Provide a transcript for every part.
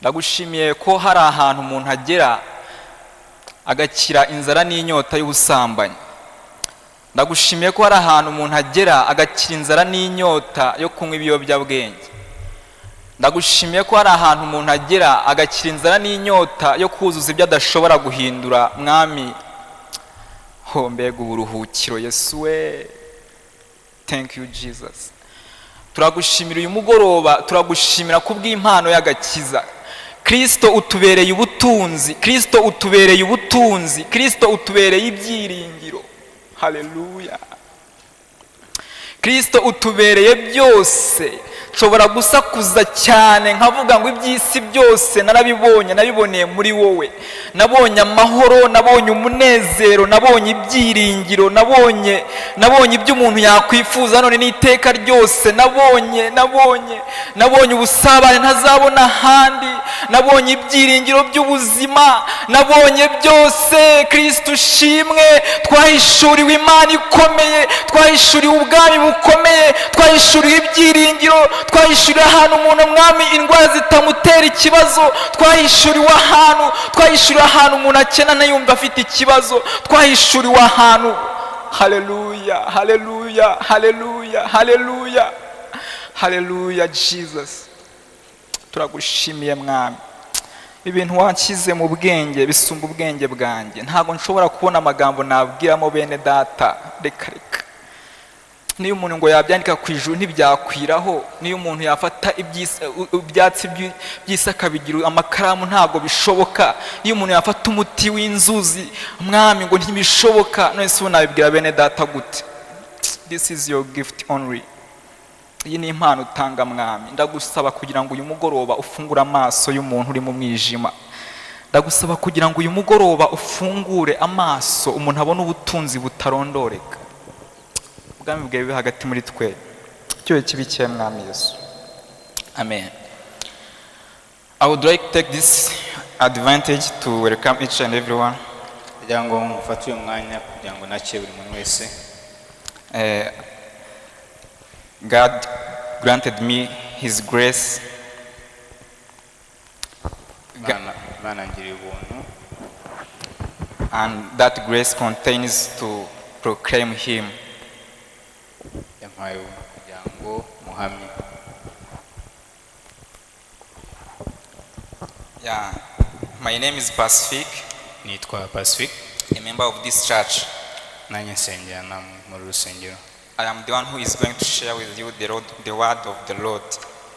Ndagushimiye ko hari ahantu umuntu agera agakira inzara n'inyota y'ubusambanyi. Ndagushimiye ko hari ahantu umuntu agera agakira inzara n'inyota yo kunywa ibiyobyabwenge. Ndagushimiye ko hari ahantu umuntu agera agakira inzara n'inyota yo kuzuza ibyo adashobora guhindura. Mwami, ho mbega uburuhukiro! Yesu we, thank you, Jesus. Turagushimira uyu mugoroba, turagushimira kubw'impano y'agakiza. Kirisito utubereye ubutunzi, Kirisito utubereye ubutunzi, Kirisito utubereye ibyiringiro. Haleluya! Kirisito utubereye byose. Nshobora gusakuza cyane nkavuga ngo iby'isi byose narabibonye, nabiboneye muri wowe. Nabonye amahoro, nabonye umunezero, nabonye ibyiringiro, nabonye ibyo umuntu yakwifuza none n'iteka ryose. Nabonye ubusabane ntazabona ahandi, nabonye ibyiringiro by'ubuzima, nabonye byose. Kirisito ushimwe. Twahishuriwe Imana ikomeye, twahishuriwe ubwami bukomeye, twahishuriwe ibyiringiro, twahishuriwe ahantu umuntu, Mwami, indwara zitamutera ikibazo, twahishuriwe ahantu umuntu akena ntiyumve afite ikibazo, twahishuriwe ahantu. Haleluya, haleluya, haleluya, haleluya, haleluya! Jesus, turagushimiye, Mwami. Ibintu wanshyize mu bwenge bisumba ubwenge bwanjye. Ntabwo nshobora kubona amagambo nabwiramo bene data. Reka reka, niyo umuntu ngo yabyandika ku ijuru ntibyakwiraho, niyo umuntu yafata ibyatsi by'isi akabigira amakaramu ntabwo bishoboka, niyo umuntu yafata umuti w'inzuzi, Mwami, ngo ntibishoboka. None se ubu nabibwira bene data gute? This is your gift only. Iyi ni impano utanga, Mwami. Ndagusaba kugira ngo uyu mugoroba ufungure amaso y'umuntu uri mu mwijima. Ndagusaba kugira ngo uyu mugoroba ufungure amaso umuntu abone ubutunzi butarondoreka. Ubwami bwawe bube hagati muri twe, icyuho kibi cye, Mwami Yesu. Amen. I would like to take this advantage to welcome each and everyone. Kugira ngo mufate uyu mwanya kugira ngo nakire buri muntu wese. God granted me His grace Imana ngiriye ubuntu and that grace contains to proclaim Him. Yampaye ubuntu kugira ngo muhamye. Yeah, my name is Pacific, Nitwa Pacific, a member of this church. Nanjye nsengera namwe muri uru rusengero. I am the one who is going to share with you the word of the Lord.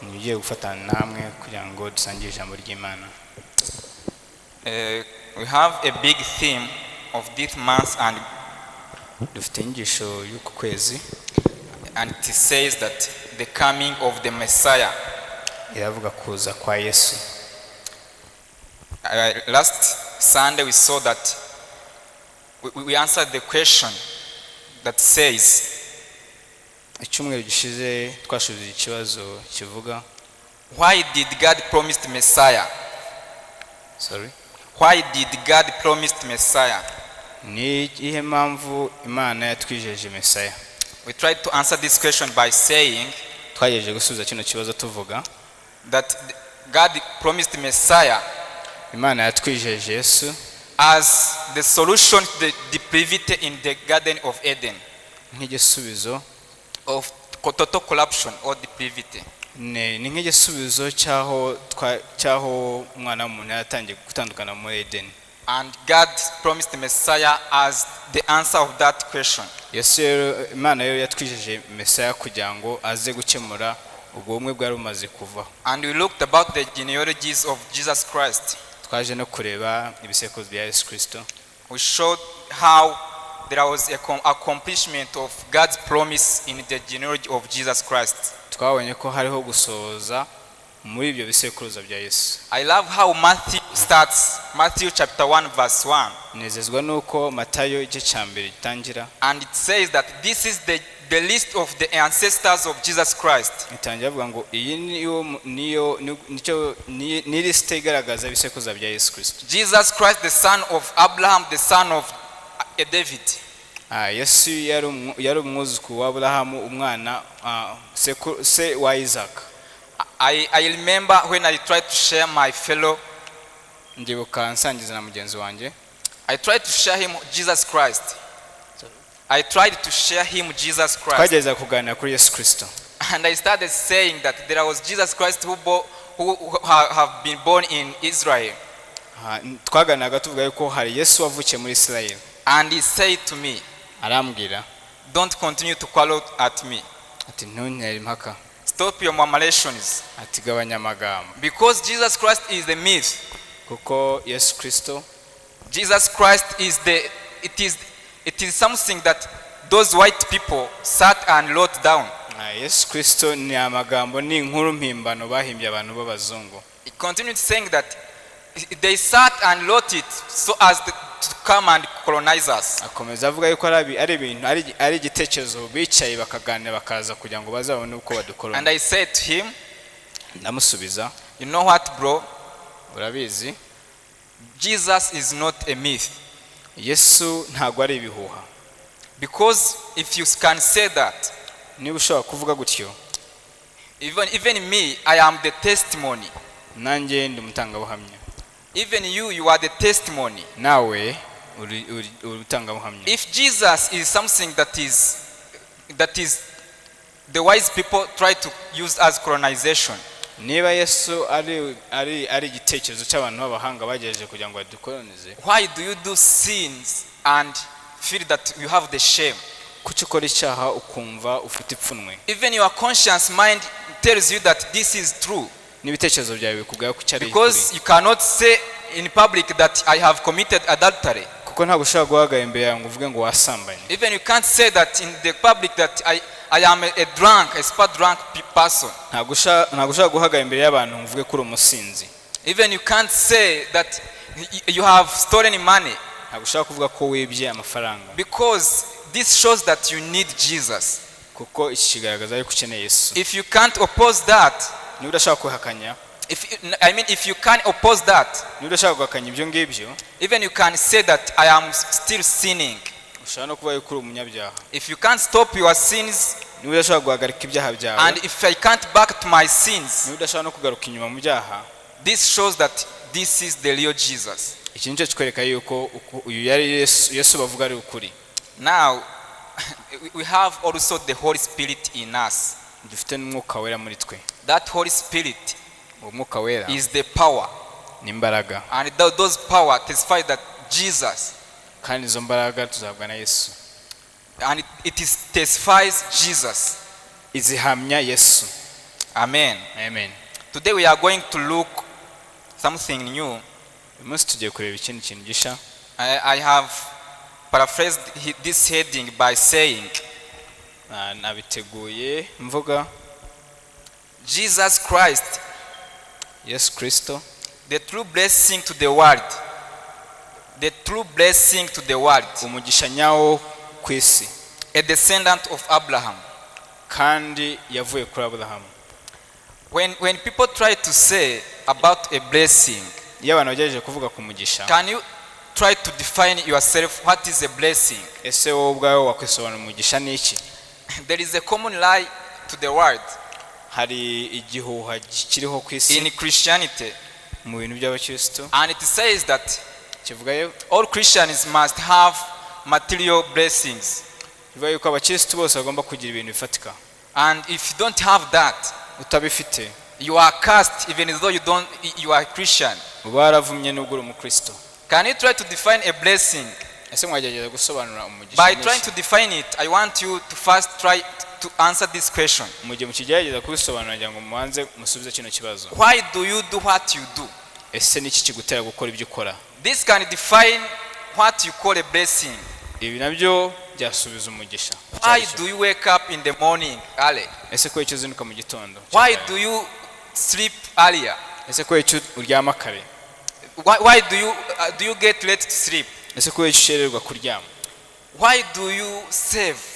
Ni ugiye gufatana namwe kugira ngo dusangire ijambo ry'Imana. We have a big theme of this month and Dufite inyigisho y'uku kwezi. And it says that the coming of the Messiah. Iravuga kuza kwa Yesu. Last Sunday we saw that we answered the question that says, Icyumweru gishize twashubije ikibazo kivuga why did God promise the Messiah? Sorry? Why did God promise the Messiah? Ni iyihe mpamvu Imana yatwijeje Mesaya? We tried to answer this question by saying Twagerageje gusubiza kino kibazo tuvuga that God promised the Messiah Imana yatwijeje Yesu as the solution to the depravity in the Garden of Eden, nk'igisubizo of total corruption or depravity. Ni nk'igisubizo cy'aho umwana w'umuntu yaratangiye gutandukana muri Edeni. And God promised the Messiah as the answer of that question. Yesu rero, Imana rero yatwijeje Mesaya kugira ngo aze gukemura ubwo bumwe bwari bumaze kuvaho. And we looked about the genealogies of Jesus Christ. Twaje no kureba ibisekuruza bya Yesu Kirisito. We showed how there was a accomplishment of God's promise in the genealogy of Jesus Christ. Twabonye ko hariho gusohoza muri ibyo bisekuruza bya Yesu. I love how Matthew starts, Matthew chapter 1, verse 1. Nezezwa nuko Matayo igice cya mbere gitangira. And it says that this is the list of the ancestors of Jesus Christ. Itangira avuga ngo iyi niyo nicyo ni lisite igaragaza ibisekuruza bya Yesu Kirisito. Jesus Christ, the son of Abraham, the son of David. Yesu yari umwuzukuru wa Aburahamu, umwana se wa Isaka. I remember when I tried to share my fellow, Ndibuka nsangiza na mugenzi wanjye. I tried to share him Jesus Christ. I tried to share him Jesus Christ. Twagerageza kuganira kuri Yesu Kirisito. And I started saying that there was Jesus Christ who have been born in Israel. Twaganiraga tuvuga yuko hari Yesu wavukiye muri Isirayeli. And he said to me, Arambwira, "Don't continue to quarrel at me. ati ntuntere impaka. Stop your murmurations." Ati gabanya amagambo. Because Jesus Christ is the myth. Kuko Yesu Kirisito Jesus Christ is the, it is something that those white people sat and wrote down. Yesu Kirisito ni amagambo ni inkuru mpimbano bahimbye abantu b'abazungu. He continued saying that they sat and wrote it so as to come and colonize us. Akomeza avuga yuko ari ibintu ari igitekerezo bicaye bakaganira bakaza kugira ngo bazabone uko And badukorona. I said to him, Ndamusubiza, "You know what, bro? urabizi, Jesus is not a myth." Yesu ntabwo ari ibihuha. Because if you can say that, Niba ushobora kuvuga gutyo, even me, I am the testimony. Nanjye ndi umutangabuhamya. Even you, you are the testimony. Nawe uri umutangabuhamya. If Jesus is something that is the wise people try to use as colonization, Niba Yesu ari igitekerezo cy'abantu b'abahanga bagerageje kugira ngo badukolonize, why do you do sins and feel that you have the shame? Kuki ukora icyaha ukumva ufite ipfunwe? Even your conscious mind tells you that this is true. N'ibitekerezo byawe bikubwira ko icyo ari ukuri. Because you cannot say in public that I have committed adultery. Kuko ntabwo ushobora guhagarara imbere yawe ngo uvuge ngo wasambanye. Even you can't say that in the public that I am a drunk, a spot drunk person. Ntabwo ushobora guhagarara imbere y'abantu ngo uvuge ko uri umusinzi. Even you can't say that you have stolen money. Ntabwo ushobora kuvuga ko wibye amafaranga. Because this shows that you need Jesus. Kuko iki kigaragaza yuko ukeneye Yesu. If you can't oppose that, Niba udashaka kuhakanya, if you, I mean, if you can oppose that, niba udashaka guhakanya ibyo ngibyo, even you can say that I am still sinning. Ushobora no kuvuga yuko uri umunyabyaha. If you can't stop your sins, Niba udashobora guhagarika ibyaha byawe, and if I can't back to my sins, niba udashobora no kugaruka inyuma mu byaha, this shows that this is the real Jesus. Iki nicyo kikwereka yuko uyu yari Yesu, Yesu bavuga ari ukuri. Now, we have also the Holy Spirit in us. Dufite n'Umwuka Wera muri twe. That Holy Spirit Uwo Mwuka Wera is the power. Ni imbaraga. And those power testify that Jesus, Kandi izo mbaraga tuzahabwa na Yesu, and it is testifies Jesus. Izihamya Yesu. Amen. Amen. Today we are going to look something new. Uyu munsi tugiye kureba ikindi kintu gishya. I have paraphrased this heading by saying, Nabiteguye mvuga, Jesus Christ, Yesu Kirisito, the true blessing to the world. The true blessing to the world. Umugisha nyawo ku isi, A descendant of Abraham. Kandi yavuye kuri Aburahamu. When people try to say about a blessing, Iyo abantu bagerageje kuvuga ku mugisha, can you try to define yourself what is a blessing? Ese wowe ubwawe wakwisobanura umugisha ni iki? There is a common lie to the world Hari igihuha kiriho ku isi in Christianity, mu bintu by'abakristo, and it says that kivuga all Christians must have material blessings. Kivuga yuko abakristo bose bagomba kugira ibintu bifatika. And if you don't have that, Utabifite, you are cursed even though you don't you are a Christian. Uba waravumye nubwo uri umukristo. Can you try to define a blessing? Ese mwagerageza gusobanura umugisha By ni trying iki? To define it, I want you to first try to answer this question. Mu gihe mukigerageza kubisobanura ngira ngo mubanze musubize kino kibazo. Why do you do what you do? Ese niki kigutera gukora ibyo ukora? This can define what you call a blessing. Ibi nabyo byasubiza umugisha. Why do you wake up in the morning early? Ese kubera icyo uzinduka mu gitondo? Why do you sleep earlier? Ese kubera icyo uryama kare? Why do you get late to sleep? Ese kubera icyo ukererwa kuryama? Why do you save?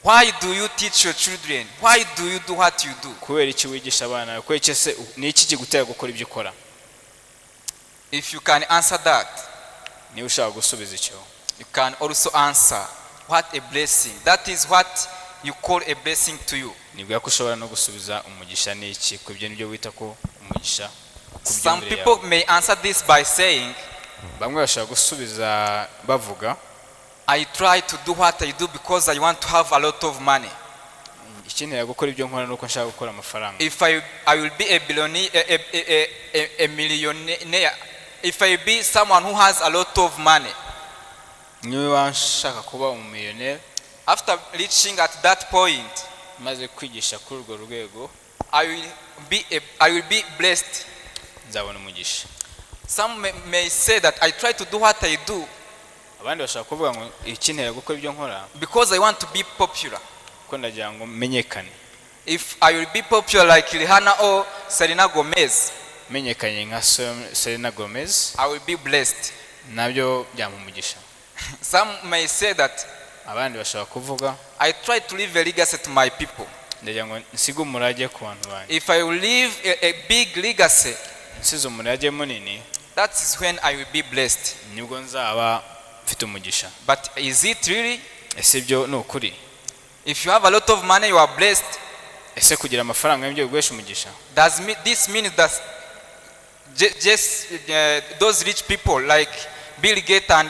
Why do you teach your children? Why do you do what you do? Kubera iki wigisha abana? Kubera iki se ni iki kigutera gukora ibyo ukora? If you can answer that, Niba ushaka gusubiza icyo, you can also answer what a blessing. That is what you call a blessing to you. Nibwira ko ushobora no gusubiza umugisha ni iki, ku ibyo nibyo wita ko umugisha ku Some byumvire people yawe. may answer this by saying, Bamwe bashobora gusubiza bavuga, "I try to do what I do because I want to have a lot of money. "Ikintera gukora ibyo nkora ni uko nshaka gukora amafaranga. If I will be a billionaire, a millionaire, if I be someone who has a lot of money, Niba nshaka kuba umumiliyoneri, after reaching at that point, maze kwigisha kuri urwo rwego, I will be blessed." nzabona umugisha." Some may say that I try to do what I do Abandi bashobora kuvuga ngo ikintera gukora ibyo nkora because I want to be popular. kuko ndagira ngo menyekane. If I will be popular like Rihanna or Selena Gomez, Menyekanye nka Selena Gomez, I will be blessed. nabyo byampa umugisha." Some may say that Abandi bashobora kuvuga, I try to leave a legacy to my people. "Ndagira ngo nsige umurage ku bantu banjye. If I will leave a big legacy, Nsize umurage munini, that is when I will be blessed." nibwo nzaba mfite umugisha." But is it really? Ese ibyo ni ukuri? If you have a lot of money, you are blessed. Ese kugira amafaranga nibyo biguhesha umugisha? Does this mean that just those rich people like Bill Gates and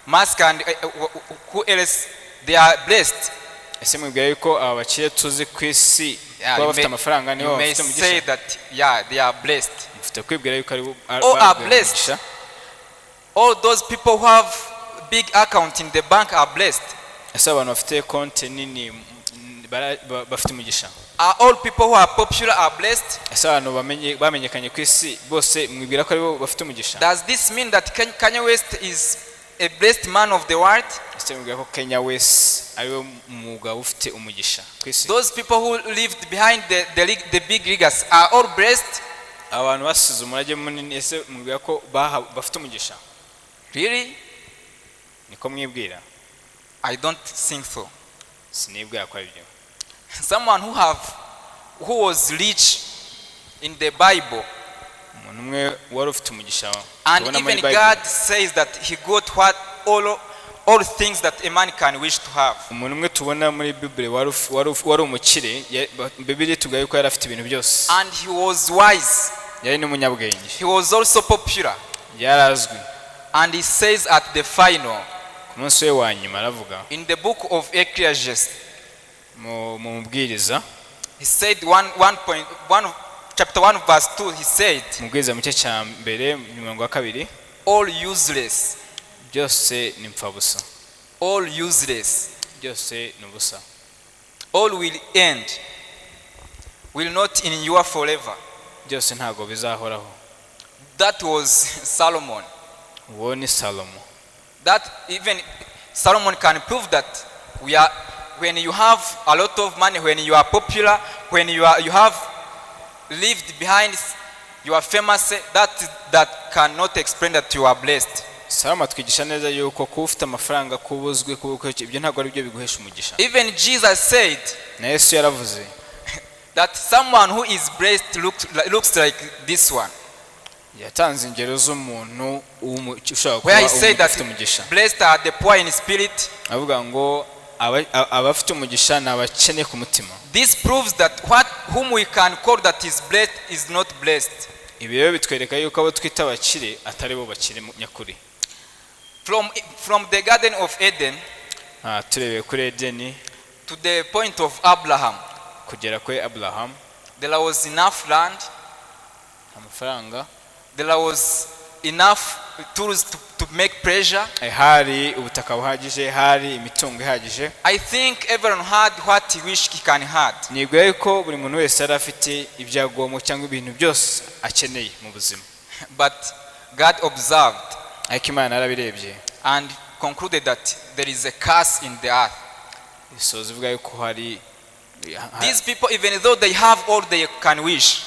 Musk and who else, they are blessed? Ese mwibwira yuko aba bakire tuzi ku isi Yeah, kuba you bafite amafaranga nibo you may bafite say umugisha? that, yeah, they are blessed. Mufite kwibwira yuko ari bo All are babwiwe blessed. umugisha. All those people who have big account in the bank are blessed. Ese abantu bafite konti nini bafite umugisha? Are all people who are popular are blessed? Ese abantu bamenyekanye ku isi bose mwibwira ko aribo bafite umugisha? Does this mean that Kanye West is a blessed man of the world? Ese mwibwira ko Kanye West ariwe mugabo ufite umugisha ku isi? Those people who lived behind the big legacy are all blessed? Abantu basize umurage munini, ese mwibwira ko bafite umugisha? Really? Niko mwibwira? I don't think so. Sinibwira ko ari byo. Someone who was rich in the Bible, Umuntu umwe wari ufite umugisha and tubona muri even Bible. God says that he got what all things that a man can wish to have. Umuntu umwe tubona muri Bible wari umukire, Bibiliya itubwira yuko yari afite ibintu byose. And he was wise. Yari n'umunyabwenge. He was also popular. Yarazwi. And he says at the final, Ku munsi we wa nyuma aravuga, in the book of Ecclesiastes, mu mubwiriza, he said one, one point, one, chapter 1 verse 2, he said, mubwiriza mu gice cya mbere umurongo wa kabiri, "All useless, "Byose ni impfabusa." all useless, Byose ni ubusa. all will end, will not endure forever." Byose ntabwo bizahoraho. That was Solomon. Uwo ni Salomo. That even Solomon can prove that when you have a lot of money, when you are popular, when you have lived behind, you are famous, that cannot explain that you are blessed. Salomo atwigisha neza yuko kuba ufite amafaranga, kuba uzwi, kuba ukora ibyo, ntabwo ari byo biguhesha umugisha. Even Jesus said Na Yesu yaravuze that someone who is blessed looks like this one. Yatanze ingero z'umuntu ushobora kuba Where he said that ufite umugisha. blessed are the poor in spirit. Avuga ngo abafite umugisha ni abakene ku mutima. This proves that whom we can call that is blessed is not blessed. Ibi rero bitwereka yuko abo twita abakire atari bo bakire mu nyakuri. From the Garden of Eden Turebeye kuri Edeni to the point of Abraham, kugera kuri Abraham, there was enough land, amafaranga, there was enough tools to make pleasure. Hari ubutaka buhagije, hari imitungo ihagije. I think everyone had what he wished he can had. Nibwira yuko buri muntu wese yari afite ibyangombwa cyangwa ibintu byose akeneye mu buzima. But God observed Ariko Imana yarabirebye and concluded that there is a curse in the earth. Isoza ivuga yuko hari These people, even though they have all they can wish,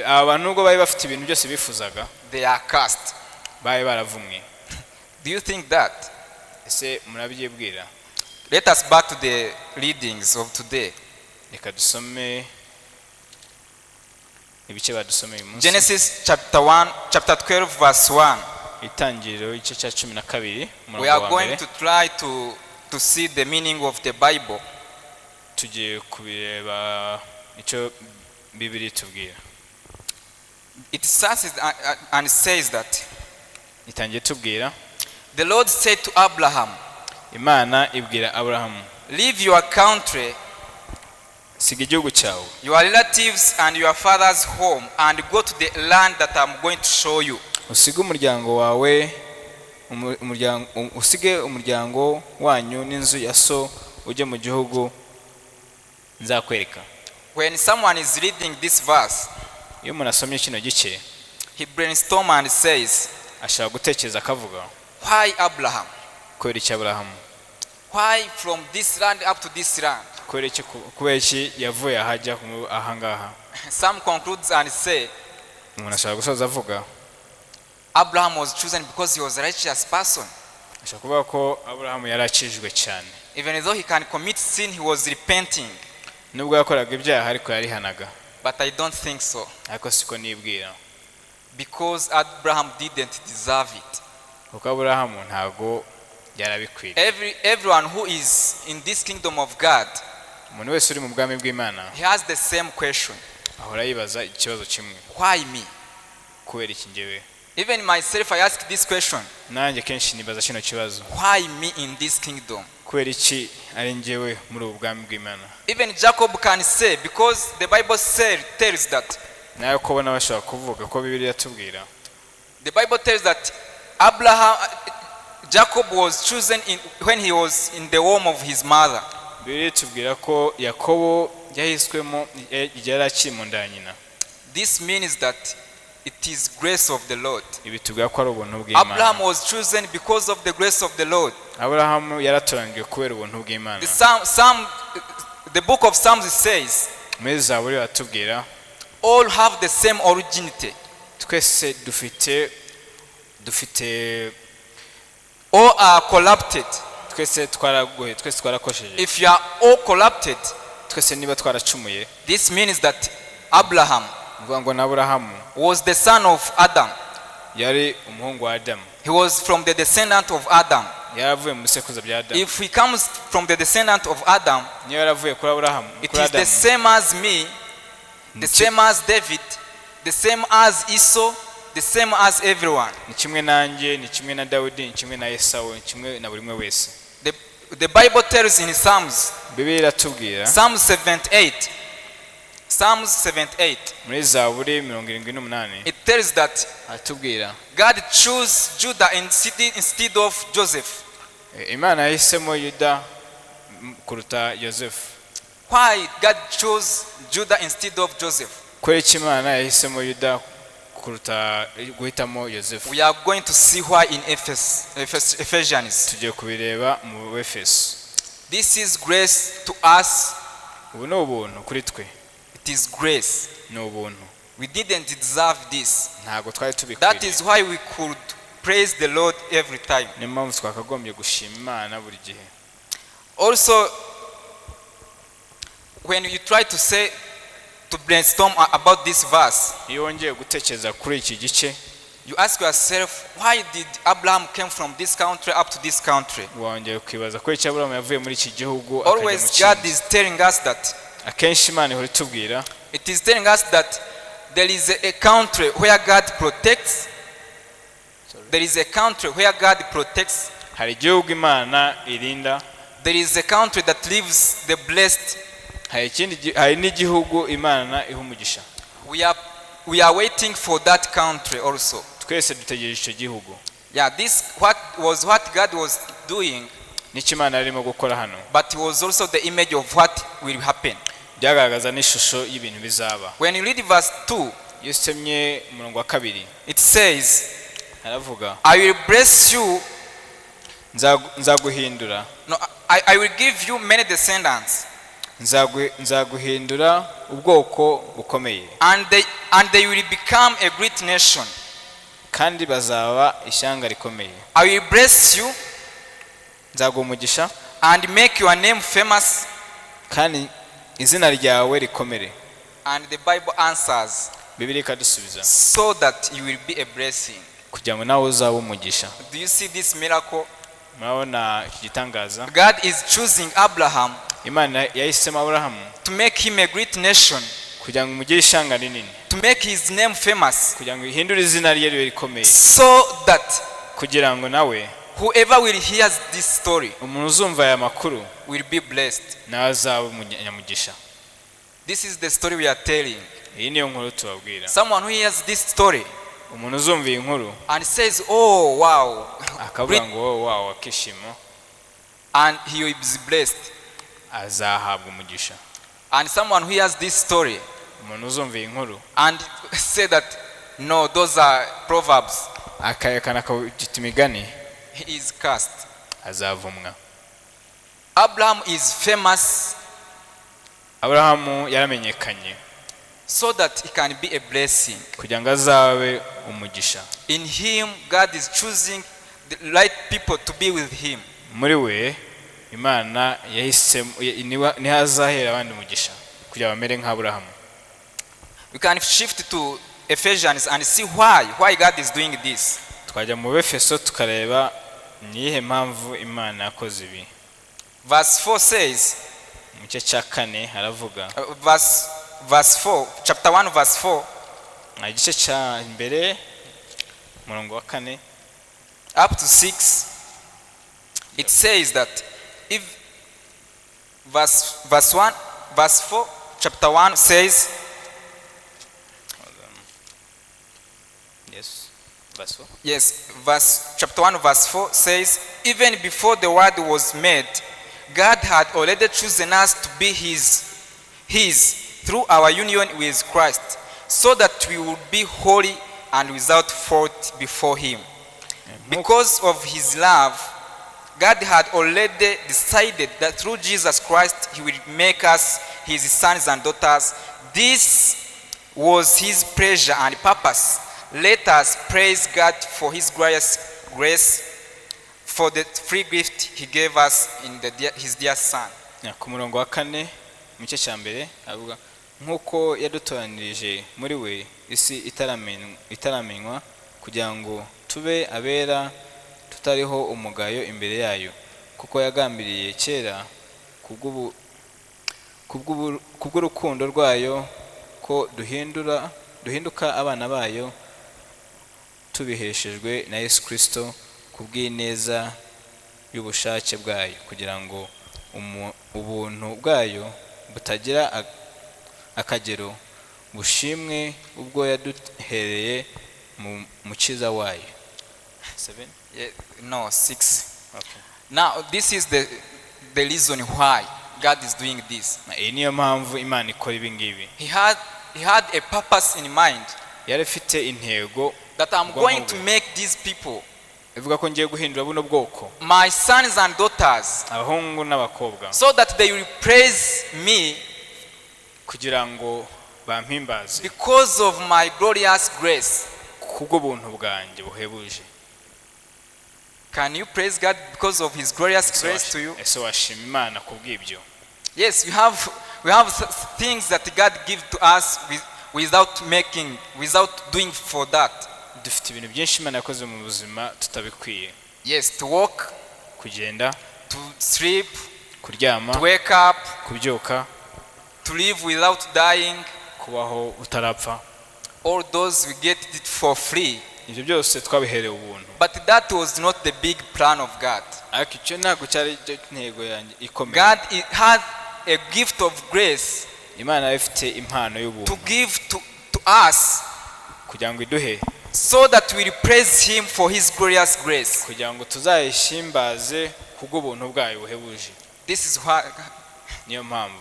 aba bantu nubwo bari bafite ibintu byose bifuzaga, they are cursed. bari baravumwe. Do you think that? Ese murabyibwira? Let us back to the readings of today. Reka dusome ibice badusomeye uyu munsi. Genesis chapter 1, chapter 12, verse 1. Itangiriro igice cya 12 We umurongo are wa going mbere. to try to see the meaning of the Bible. Tugiye kubireba icyo Bibiri itubwira. It starts and says that Itangiye tubwira, the Lord said to Abraham, Imana ibwira Aburahamu, "Leave your country, siga igihugu cyawe, your relatives, and your father's home, and go to the land that I'm going to show you." Usige umuryango wawe, usige umuryango wanyu n'inzu ya so, ujye mu gihugu nzakwereka. When someone is reading this verse, Iyo umuntu asomye kino gice, he brainstorms and says, ashobora gutekereza akavuga, "Why Abraham? Kubera iki Aburahamu? Why from this land up to this land?" Kubera iki yavuye ahajya ahangaha? Some concludes and say, Umuntu ashobora gusoza avuga, Abraham was chosen because he was a righteous person. Ashobora kuvuga ko Aburahamu yari akijijwe cyane. Even though he can commit sin, he was repenting. Nubwo yakoraga ibyaha, ariko yarihanaga. But I don't think so. Ariko siko nibwira. Because Abraham didn't deserve it. Kuko Aburahamu ntabwo yari abikwiriye. Everyone who is in this kingdom of God, Umuntu wese uri mu bwami bw'Imana, he has the same question. Ahora yibaza ikibazo kimwe. Why me? Kubera iki njyewe? Even myself, I ask this question. Nanjye kenshi nibaza kino kibazo. Why me in this kingdom? Kubera iki ari njyewe muri ubu bwami bw'Imana? Even Jacob can say, because the Bible tells that, Nawe ko nawe bashobora kuvuga ko Bibiliya itubwira, the Bible tells that Abraham, Jacob was chosen when he was in the womb of his mother. Bibiliya itubwira ko Yakobo yahiswemo igihe yari akiri mu nda ya nyina. This means that it is grace of the Lord. Ibi tubwira ko ari ubuntu bw'Imana. Abraham was chosen because of the grace of the Lord. Aburahamu yaratoranijwe kubera ubuntu bw'Imana. The book of Psalms says, Muri Zaburi baratubwira, all have the same originity. Twese dufite All are corrupted. Twese twaragoye, twese twarakosheje. If you are all corrupted, Twese niba twaracumuye, this means that Abraham uvuga ngo na Aburahamu was the son of Adam. Yari umuhungu wa Adamu. He was from the descendant of Adam. Yari avuye mu bisekuruza bya Adamu. If he comes from the descendant of Adam, Niyo yaravuye kuri Aburahamu, it kuri is the Adamu, same as me, the same as David, the same as Esau, the same as everyone. Ni kimwe nanjye, ni kimwe na Dawidi, ni kimwe na Esawu, ni kimwe na buri umwe wese. The Bible tells in Psalms, Bibiliya iratubwira Psalms 78, Psalms 78, muri Zaburi 78, it tells that aratubwira, God chose Judah instead of Joseph. Imana yahisemo Yuda kuruta Yosefu. Why God chose Judah instead of Joseph? Kubera iki Imana yahisemo Yuda kuruta guhitamo Yosefu? We are going to see why in Ephesians. Tugiye kubireba mu Efeso. This is grace to us. Ubu ni ubuntu kuri twe. It is grace. Ni ubuntu. We didn't deserve this. Ntabwo twari That tubikwiriye. is why we could praise the Lord every time. Niyo mpamvu twakagombye gushima Imana buri gihe. Also, when you try to say, to brainstorm about this verse, Iyo wongeye gutekereza kuri iki gice, you ask yourself, why did Abraham came from this country up to this country? Wongeye kwibaza ko icyo Aburahamu yavuye muri iki gihugu akajya mu Always God kindi. is telling us that. Akenshi Imana ihora itubwira. It is telling us that there is a country where God protects. There is a country where God protects. Hari igihugu Imana irinda. There is a country that lives the blessed. Hari n'igihugu Imana iha umugisha. We are waiting for that country also. Twese dutegereje icyo gihugu. Yeah, this what was what God was doing, Nicyo Imana yarimo gukora hano, but it was also the image of what will happen. Byagaragaza n'ishusho y'ibintu bizaba. When you read verse 2, Iyo usomye umurongo wa 2, it says, aravuga, "I will bless you." Nzaguhindura, No, I will give you many descendants, nzaguhindura ubwoko bukomeye, and they will become a great nation. Kandi bazaba ishyanga rikomeye. I will bless you Nzaguha umugisha, and make your name famous." kandi izina ryawe rikomere. And the Bible answers, Bibiliya ikadusubiza, "So that you will be a blessing." kugira ngo nawe uzabe umugisha. Do you see this miracle? Murabona iki gitangaza? God is choosing Abraham. Imana yahisemo Aburahamu to make him a great nation, kugira ngo imugire ishyanga rinini, to make his name famous, kugira ngo ihindure izina rye ribe rikomeye, so that kugira ngo nawe whoever will hear this story umuntu uzumva aya makuru will be blessed. Nawe azaba umunyamugisha. This is the story we are telling. Iyi niyo nkuru tubabwira. Someone who hears this story Umuntu uzumva iyi nkuru and says, "Oh, wow," akavuga ngo wowe wawe akishima, and he will be blessed. Azahabwa umugisha. And someone who hears this story Umuntu uzumva iyi nkuru and say that, "No, those are proverbs," akayekana akawita imigani, he is cursed. Azavumwa. Abraham is famous Aburahamu yaramenyekanye so that he can be a blessing. Kugira ngo azabe umugisha. In him, God is choosing the right people to be with him. Muri we Imana yahisemo niho azahera abandi umugisha kugira ngo bamere nk'Aburahamu. We can shift to Ephesians and see why God is doing this. Twajya mu Befeso tukareba ni iyihe mpamvu Imana yakoze ibi. Verse 4 says, Mu gice cya kane haravuga, verse 4, chapter 1, verse 4, igice cya mbere umurongo wa kane up to 6, it says that if verse 1, verse 4, chapter 1 says, Yes, verse 4. Yes, verse chapter 1 verse 4 says, "Even before the world was made, God had already chosen us to be his through our union with Christ, so that we would be holy and without fault before him. Because of his love, God had already decided that through Jesus Christ he will make us his sons and daughters. This was his pleasure and purpose. Let us praise God for his glorious grace, for the free gift he gave us in his dear Son." Ya, ku murongo wa kane mu gice cya mbere avuga nk'uko yadutoranirije muri we isi itaramenywa kugira ngo tube abera tutariho umugayo imbere yayo, kuko yagambiriye kera kubw'urukundo rwayo ko duhindura duhinduka abana bayo tubiheshejwe na Yesu Kristo kubw'ineza y'ubushake bwayo, kugira ngo ubuntu bwayo butagira akagero bushimwe ubwo yaduhereye mu mukiza wayo. Seven? Yeah, no, 6. Okay. Now, this is the reason why God is doing this. Iyi niyo mpamvu Imana ikora ibi ngibi. He had a purpose in mind Yari ifite intego that I'm ubwonko going to bwe. Make these people Ivuga ko ngiye guhindura buno bwoko, my sons and daughters, abahungu n'abakobwa, so that they will praise me kugira ngo bampimbaze because of my glorious grace. Kubw'ubuntu bwanjye buhebuje. Can you praise God because of his glorious grace to you? Ese washima Imana kubw'ibyo? Yes, we have things that God gives to us without making, without doing for that. Dufite ibintu byinshi Imana yakoze mu buzima tutabikwiye. Yes, to walk, Kugenda, to sleep, kuryama, to wake up, kubyuka, to live without dying. Kubaho utarapfa. All those we get it for free. Ibyo byose twabiherewe ubuntu. But that was not the big plan of God. Ariko icyo ntabwo cyari cyo intego yanjye ikomeye. God had a gift of grace Imana yari ifite impano y'ubuntu to give to us kugira ngo iduhe so that we will praise him for his glorious grace. Kugira ngo tuzayishimbaze kubw'ubuntu bwayo buhebuje. This is why Niyo mpamvu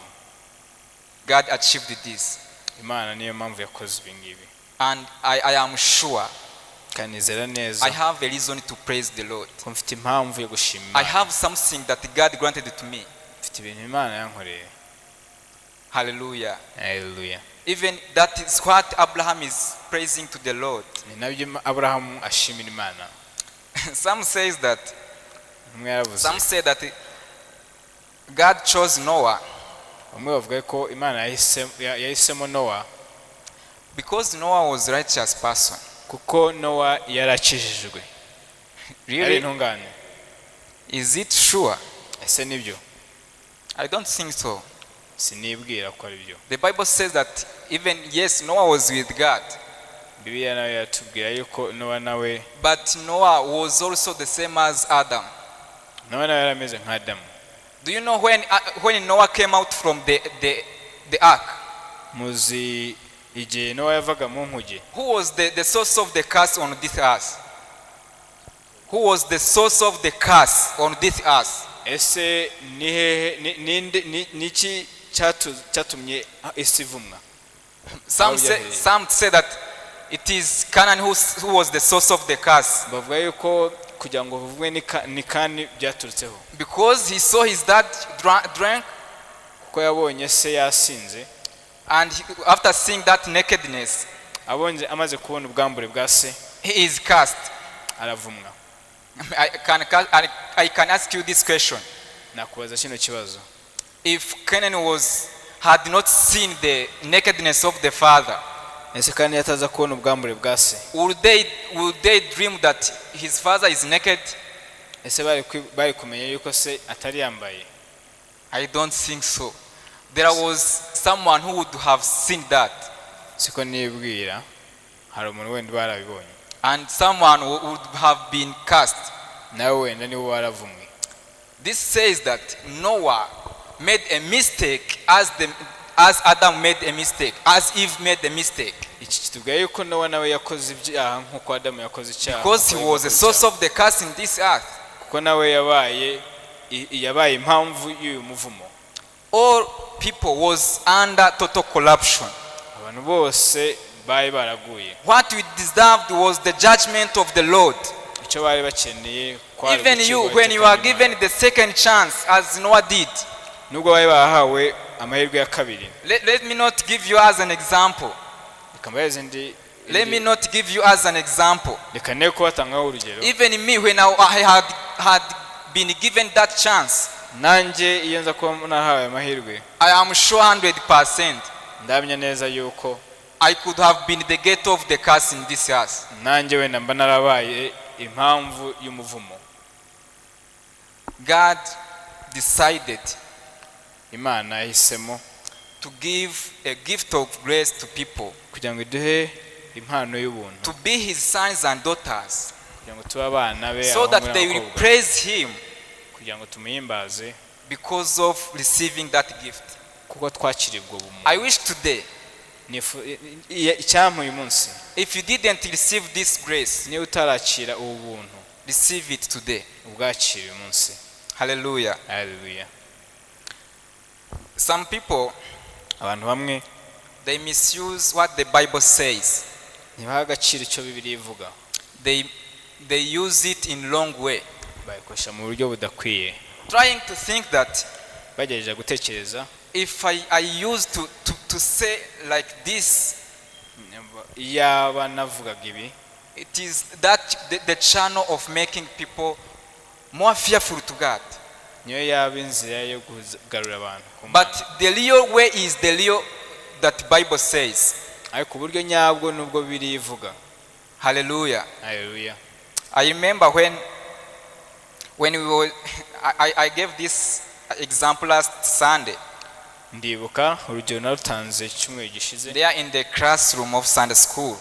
God achieved this. Imana niyo mpamvu yakoze ibi ngibi. And I am sure Kandi nizera neza I have a reason to praise the Lord. Ko mfite impamvu yo gushima I Imana. have something that God granted to me. Mfite ibintu Imana yankoreye. Hallelujah. Haleluya. Even that is what Abraham is praising to the Lord. Ni nabyo Aburahamu ashimira Imana. Some says that Umwe yaravuze, some say that God chose Noah bamwe bavuga ko Imana yahisemo Nowa because Noah was a righteous person. Kuko Nowa yarakijijwe, yari Really? intungane. Is it sure? Ese nibyo? I don't think so. Sinibwira ko ari byo. The Bible says that even, yes, Noah was with God, Bibiliya nawe yatubwira yuko Nowa nawe but Noah was also the same as Adam. Nowa nawe yari ameze nka Adamu. Do you know when Noah came out from the ark? Muzi igihe Nowa yavaga mu nkuge? Who was the source of the curse on this earth? Who was the source of the curse on this earth? Ese ni hehe ni- ninde ni- niki cyatumye isi ivumwa? Some Oh, say, yeah. some say that it is Canaan who was the source of the curse Bavuga yuko kugira ngo buvumwe ni Kani byaturutseho because he saw his dad drank kuko yabonye se yasinze and after seeing that nakedness, abonye amaze kubona ubwambure bwa se he is cursed. Aravumwa. I can ask you this question. Nakubaza kino kibazo. If Canaan had not seen the nakedness of the father, Ese Kani yataza kubona ubwambure bwa se would they dream that his father is naked? Ese bari kumenya yuko se atari yambaye? I don't think so. There was someone who would have seen that, Siko nibwira hari umuntu wenda barabibonye and someone who would have been cursed. Nawe wenda niwe waravumwe. This says that Noah made a mistake as Adam made a mistake, as Eve made a mistake. Iki kitubwira yuko Nowa nawe yakoze ibyaha nk'uko Adamu yakoze icyaha Because he nk'uko Eva was a yakoze source icyaha. of the curse in this earth. Kuko nawe yabaye impamvu y'uyu muvumo. All people was under total corruption. Abantu bose bari baraguye. What we deserved was the judgment of the Lord. Icyo bari bakeneye kwari Even you, ugucirwaho when you are iteka n'Imana. Given the second chance, as Noah did, Nubwo bari bahawe amahirwe ya kabiri let me not give you as an example. Reka mbahereze indi Let me not give you as an example. Reka ne kubatangaho urugero. Even me, when I had been given that chance, Nanjye iyo nza kuba nahawe amahirwe I am sure 100% ndahamya neza yuko I could have been the gate of the curse in this house. Nanjye wenda mba narabaye impamvu y'umuvumo. God decided Imana yahisemo to give a gift of grace to people, kugira ngo iduhe impano y'ubuntu to be his sons and daughters, kugira ngo tube abana be so that abahungu they will n'abakobwa praise him kugira ngo tumuhimbaze because of receiving that gift. Kuko twakiriye ubwo bumuntu. I wish today, Icyampa uyu munsi if you didn't receive this grace, niba utarakira ubu buntu receive it today. Ubwakire uyu munsi. Hallelujah. Haleluya. Some people, Abantu bamwe they misuse what the Bible says. Ntibaha agaciro icyo Bibiliya ivuga. They use it in wrong way, Bayikoresha mu buryo budakwiye trying to think that bagerageza gutekereza if I used to say like this, iyaba navugaga ibi it is that the channel of making people more fearful to God. Niyo yaba inzira yo kugarura abantu ku Mana. But the real way is the real that Bible says. Ariko uburyo nyabwo nubwo Bibiliya ivuga. Hallelujah. Haleluya. I remember when we were, I gave this example last Sunday. Ndibuka urugero narutanze icyumweru gishize They are in the classroom of Sunday school.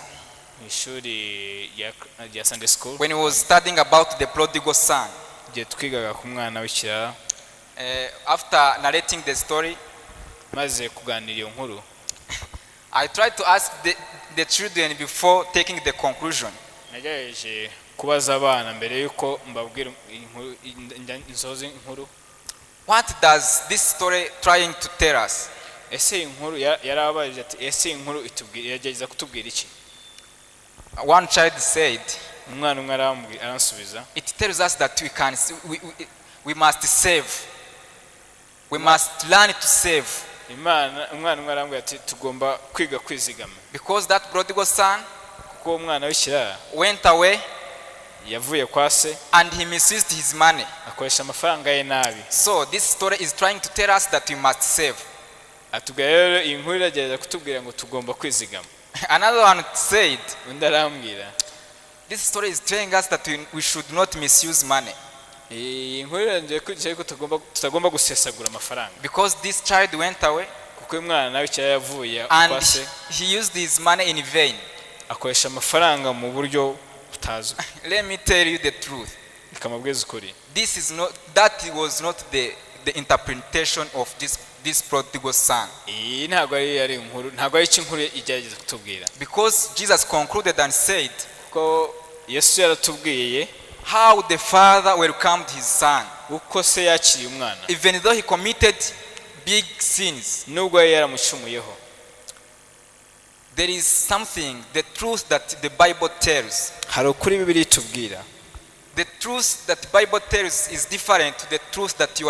Mu ishuri rya Sunday school. When we was studying about the prodigal son, Igihe twigaga ku mwana w'ikirara after narrating the story, maze kuganira iyo nkuru I tried to ask the children before taking the conclusion. Nagerageje kubaza abana mbere y'uko mbabwira inkuru nsoza inkuru. What does this story trying to tell us? Ese iyi nkuru yarababajije ati ese iyi nkuru itubwira iragerageza kutubwira iki? One child said, Umwana umwe aransubiza "It tells us that we must save. We must learn to save." Imana umwana umwe arambwira ati tugomba kwiga kwizigama Because that prodigal son kuko uwo mwana w'ikirara went away yavuye kwa se and he misused his money. Akoresha amafaranga ye nabi. So this story is trying to tell us that we must save. Atubwira rero iyi nkuru iragerageza kutubwira ngo tugomba kwizigama. Another one said, Undi arambwira "This story is telling us that we should not misuse money." Iyi nkuru irangiye kwigisha yuko tutagomba gusesagura amafaranga. Because this child went away Kuko uyu mwana nawe icyo yavuye and kwa se, he used his money in vain. Akoresha amafaranga mu buryo butazwi. Let me tell you the truth. Reka mbabwize ukuri. This is not that was not the interpretation of this prodigal son. Iyi ntabwo ari inkuru, ntabwo ari icyo inkuru igerageza kutubwira. Because Jesus concluded and said Kuko Yesu yaratubwiye how the father welcomed his son, uko se yakiriye umwana, even though he committed big sins. Nubwo yari yaramucumuyeho. There is something, the truth that the Bible tells. Hari ukuri Bibiliya itubwira. The truth that the Bible tells is different to the truth that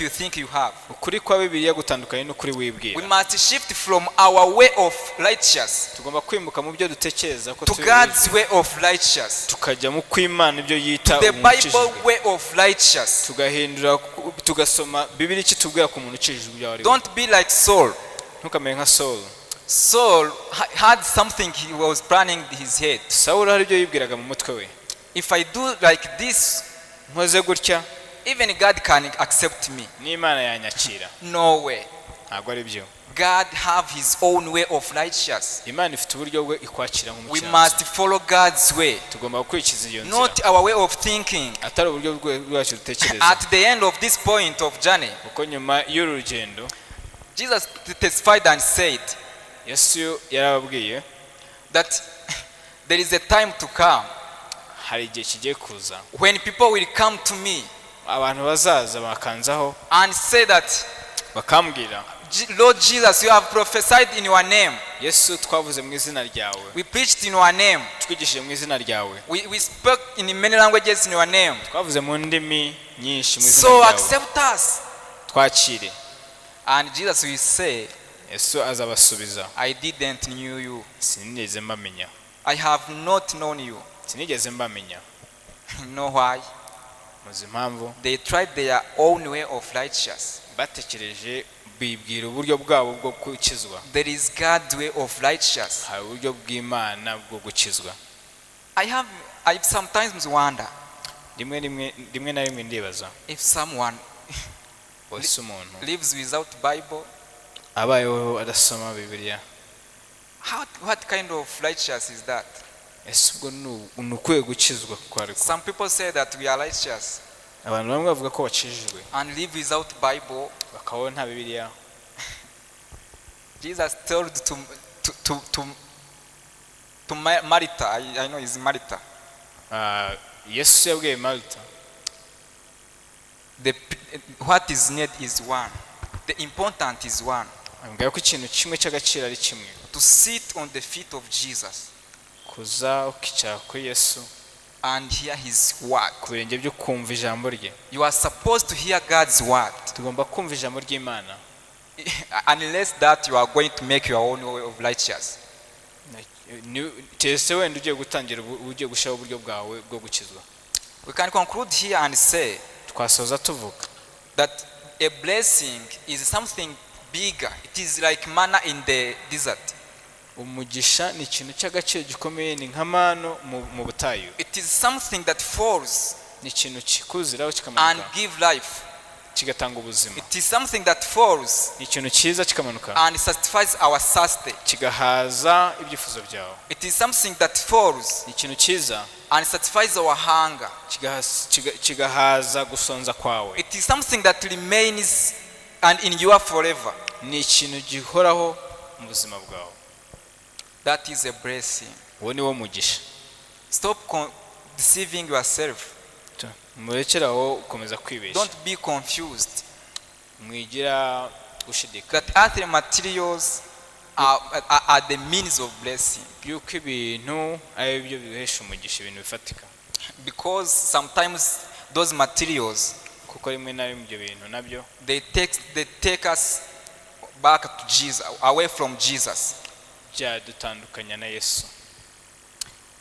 you think you have. Ukuri kwa Bibiliya gutandukanye n'ukuri We wibwira. Must shift from our way of righteous Tugomba kwimuka mu byo dutekereza ko to turi, God's way of righteous. Tukajya mu kw'Imana ibyo yita The umuntu Bible ukijijwe. way of righteous. Tugahindura, tugasoma Bibiliya icyo itubwira ku muntu ukijijwe ibyo ari we. Don't be like Saul. Ntukamere nka Sawuli. Saul had something he was planning in his head. Sawuli hari ibyo yibwiraga mu mutwe we. If I do like this, Nkoze gutya, even God can accept me. n'Imana yanyakira. No way. Ntabwo ari byo. God have his own way of righteous. Imana ifite uburyo bwe ikwakira We nk'umukiranutsi. must follow God's way, Tugomba gukurikiza iyo nzira, not our way of thinking. atari uburyo bwacu dutekereza. At the end of this point of journey, Kuko nyuma y'uru rugendo, Jesus testified and said Yesu yarababwiye that there is a time to come hari igihe kigiye kuza when people will come to me abantu bazaza bakanzaho and say that, bakambwira, "Lord Jesus, you have prophesied in your name. Yesu, twavuze mu izina ryawe. We preached in your name. Twigishije mu izina ryawe. We spoke in many languages in your name. Twavuze mu ndimi nyinshi mu izina So ryawe. Accept us." Twakire." And Jesus will say, Yesu azabasubiza, "I didn't knew you. "Sinigeze mbamenya. I have not known you." Sinigeze mbamenya." Know why? Muzi impamvu? They tried their own way of righteous. Batekereje bibwira uburyo bwabo bwo gukizwa. There is God's way of righteous. Hari uburyo bw'Imana bwo gukizwa. I sometimes wonder Rimwe na rimwe ndibaza if someone ese umuntu lives without Bible, abayeho adasoma Bibiliya, what kind of righteous is that? Ese ubwo ni ukwiye gukizwa kuko ariko? Some people say that we are righteous Abantu bamwe bavuga ko bakijijwe and live without Bible. bakabaho nta Bibiliya. Jesus told to Martha, I know it's Martha, Ah, Yesu yabwiye Marita, what is needed is one. The important is one. Ambwira ko ikintu kimwe cy'agaciro ari kimwe. To sit on the feet of Jesus Kuza ukicara kuri Yesu and hear his word. ku birenge byo kumva ijambo rye. You are supposed to hear God's word. Tugomba kumva ijambo ry'Imana. Unless that you are going to make your own way of righteous. Keretse wenda ugiye gutangira ugiye gushyiraho uburyo bwawe bwo gukizwa. We can conclude here and say Twasoza tuvuga that a blessing is something bigger. It is like manna in the desert. Umugisha ni ikintu cy'agaciro gikomeye, ni nka manu mu butayu. It is something that falls Ni ikintu kikuziraho and kikamanuka give life. Kigatanga ubuzima. It is something that falls Ni ikintu cyiza kikamanuka and satisfies our thirst. Kigahaza ibyifuzo byawe. It is something that falls Ni ikintu cyiza and satisfies our hunger. Kigahaza gusonza kwawe. It is something that remains and endure forever. Ni ikintu gihoraho mu buzima bwawe. That is a blessing. Uwo ni wo mugisha. Stop deceiving yourself. Murekere aho gukomeza kwibeshya. Don't be confused Mwigira gushidikanya that earthly materials are the means of blessing. Yuko ibintu ari byo bihesha umugisha, ibintu bifatika. Because sometimes those materials, Kuko rimwe na rimwe ibyo bintu nabyo they take us back to Jesus, away from Jesus. Byadutandukanya na Yesu.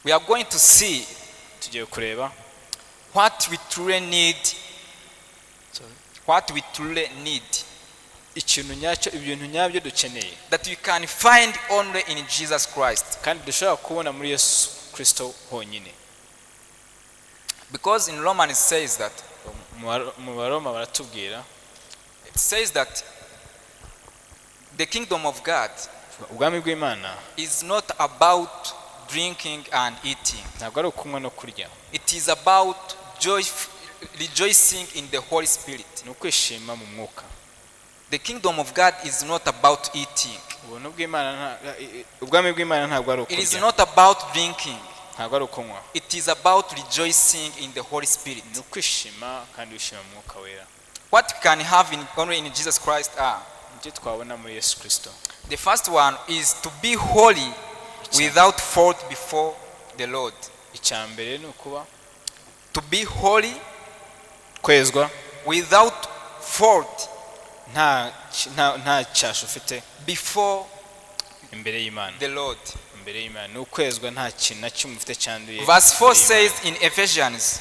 We are going to see Tugiye kureba what we truly need, what we truly need, ikintu nyacyo, ibintu nyabyo dukeneye that we can find only in Jesus Christ. Kandi dushobora kubona muri Yesu Kirisito honyine. Because in Romans it says that Mu Baroma baratubwira, it says that the kingdom of God ubwami bw'Imana is not about drinking and eating. Ntabwo ari ukunywa no kurya. It is about joy, rejoicing in the Holy Spirit. Ni ukwishima mu mwuka. The kingdom of God is not about eating. Ubuntu bw'Imana ubwami bw'Imana ntabwo ari It is ukurya, not about drinking. Ntabwo ari ukunywa. It is about rejoicing in the Holy Spirit. Ni ukwishima kandi wishima mu mwuka wera. What we can have only in Jesus Christ are Ibyo twabona muri Yesu Kirisito, the first one is to be holy without fault before the Lord. Icya mbere ni ukuba To be holy kwezwa without fault nta cyasha ufite before imbere y'Imana. the Lord. Imbere y'Imana ni ukwezwa nta kintu na kimwe ufite cyanduye Verse 4 imbere y'Imana. says in Ephesians,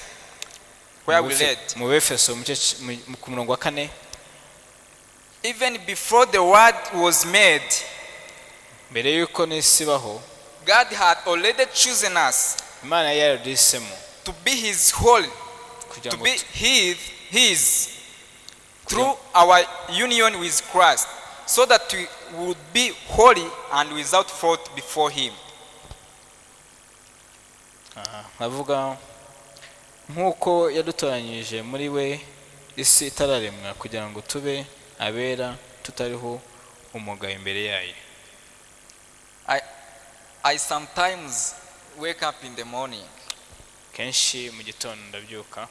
where we read, Mu Befeso mu gice ku murongo wa 4, even before the world was made, mbere y'uko n'isi ibaho, God had already chosen us Imana yari yaraduhisemo to be His holy, kugira to ngo be His through our union with Christ, so that we would be holy and without fault before Him. Aha, nkavuga nk'uko yadutoranyije muri we isi itararemwa kugira ngo tube abera tutariho umugayo imbere yayo. I sometimes wake up in the morning Kenshi mu gitondo ndabyuka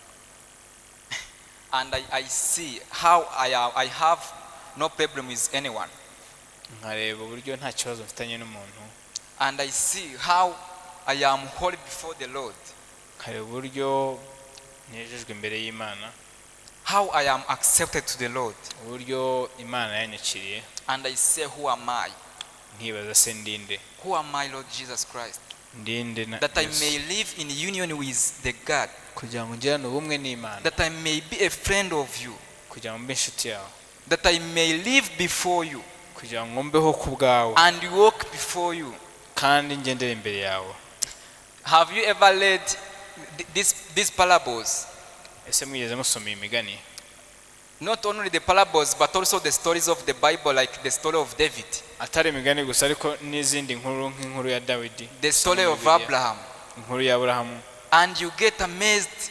and I see how I have no problem with anyone. Nkareba uburyo nta kibazo mfitanye n'umuntu. And I see how I am holy before the Lord. Nkareba uburyo nejejwe imbere y'Imana, How I am accepted to the Lord. Uburyo Imana yanyakiriye. And I say, who am I? Nkibaza se ndinde? Who am I, Lord Jesus Christ? Ndinde na That I Yesu? may live in union with the God. Kugira ngo ngirane ubumwe n'Imana, That I may be a friend of you. Kugira ngo mbe inshuti yawe, That I may live before you kugira ngo mbeho ku bwawe and walk before you. Kandi ngendere imbere yawe. Have you ever read these parables? Ese mwigeze musoma iyi migani? Not only the parables, but also the stories of the Bible, like the story of David, Atari imigani gusa ariko n'izindi nkuru nk'inkuru ya Dawidi, the story muri of Bibiliya, Abraham. Inkuru ya Aburahamu. And you get amazed.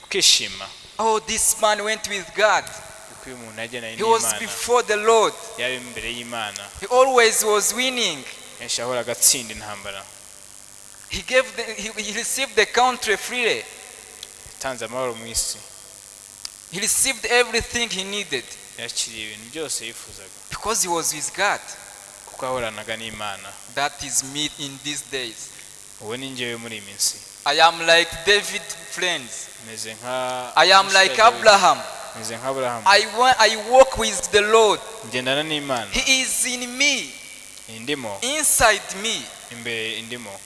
Ukishima. Oh, this man went with God. Kuko uyu muntu yagendanye He was n'Imana. before the Lord. Yari imbere y'Imana. He always was winning. Kenshi yahoraga atsinda intambara. He received the country freely. Yatanze amahoro mu isi. He received everything he needed Yakiriye ibintu byose yifuzaga because he was with God. Kuko yahoranaga n'Imana. That is me in these days. Ubu ni njyewe muri iyi minsi. I am like David, friends. Meze nka I am inshuti ya like Dawidi. Abraham. Meze nka Aburahamu. I walk with the Lord. Ngendana n'Imana. He is in me, Indimo inside me. Imbere indimo.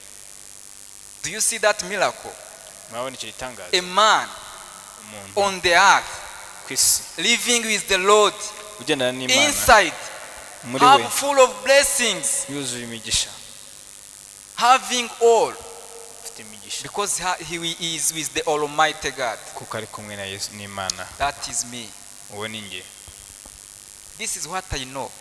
Do you see that miracle? Murabona icyo gitangaza? A man Umuntu on the earth ku isi living with the Lord ugendana n'Imana inside, muri we have full of blessings, yuzuye imigisha, having all, afite imigisha because he is with the Almighty God. Kuko ari kumwe na Yesu n'Imana. That is me. Uwo ni njye. This is what I know,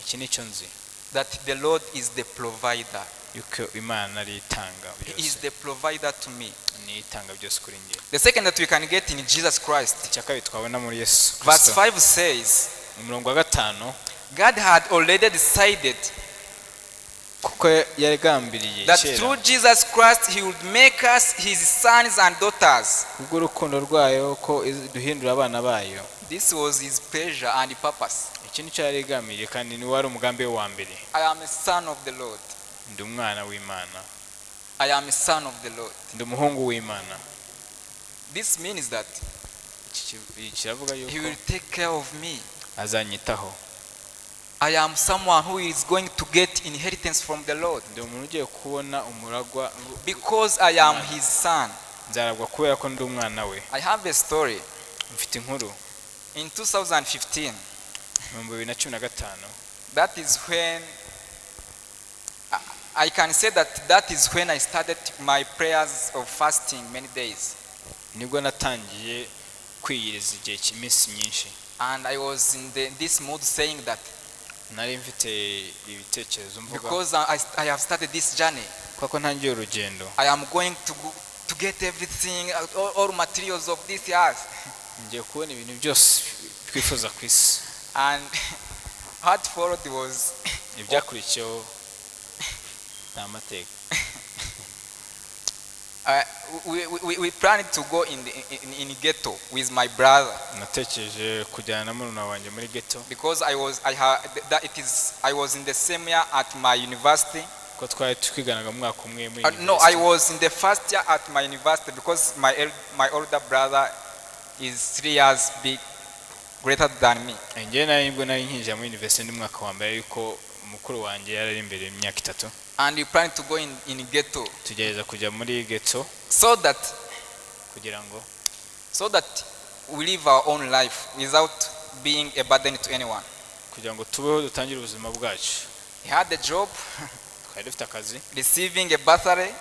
Iki ni cyo nzi, that the Lord is the provider. Yuko Imana ari itanga He is byose. the provider to me. Niyo itanga byose kuri njye. The second that we can get in Jesus Christ, Icya kabiri twabona muri Yesu verse Kristo, 5 says, umurongo wa 5, God had already decided kuko yagambiriye that kera through Jesus Christ he would make us his sons and daughters. Kubw'urukundo rwayo ko duhindura abana bayo. This was his pleasure and purpose. Iki nicyo yari igambiriye kandi ni wari umugambi we wa mbere. I am a son of the Lord. Ndi umwana w'Imana. I am a son of the Lord. Ndi umuhungu w'Imana. This means that Iki kiravuga he yuko will take care of me. azanyitaho. I am someone who is going to get inheritance from the Lord Ndi umuntu ugiye kubona umuragwa because I am his son. nzaragwa kubera ko ndi umwana we. I have a story. Mfite inkuru. In 2015, Mu 2015, that is when I can say that that is when I started my prayers of fasting many days. Nibwo natangiye kwiyiriza igihe cy'iminsi myinshi. And I was in this mood saying that Nari mfite ibitekerezo mvuga because I have started this journey, kuko ntangiye urugendo, I am going to go, to get everything, all materials of this earth. Ngiye kubona ibintu byose twifuza ku isi. And what followed was Ibyakurikiyeho ni amateka. We planned to go in ghetto with my brother Natekereje kujyana na murumuna wanjye muri ghetto because I was I ha, that it is I was in the same year at my university. ko twari twiganaga mu mwaka umwe muri No, I university. was in the first year at my university because my older brother is 3 years big greater than me. Njyewe nari nibwo nari nkinjira muri university ndi mu mwaka wa mbere, ariko mukuru wanjye yari ari imbere imyaka 3. And we planned to go in ghetto Tugerageza kujya muri ghetto so that kugira ngo so that we live our own life without being a burden to anyone. Kugira ngo tubeho dutangire ubuzima bwacu. He had a job, Twari dufite akazi, receiving a bursary,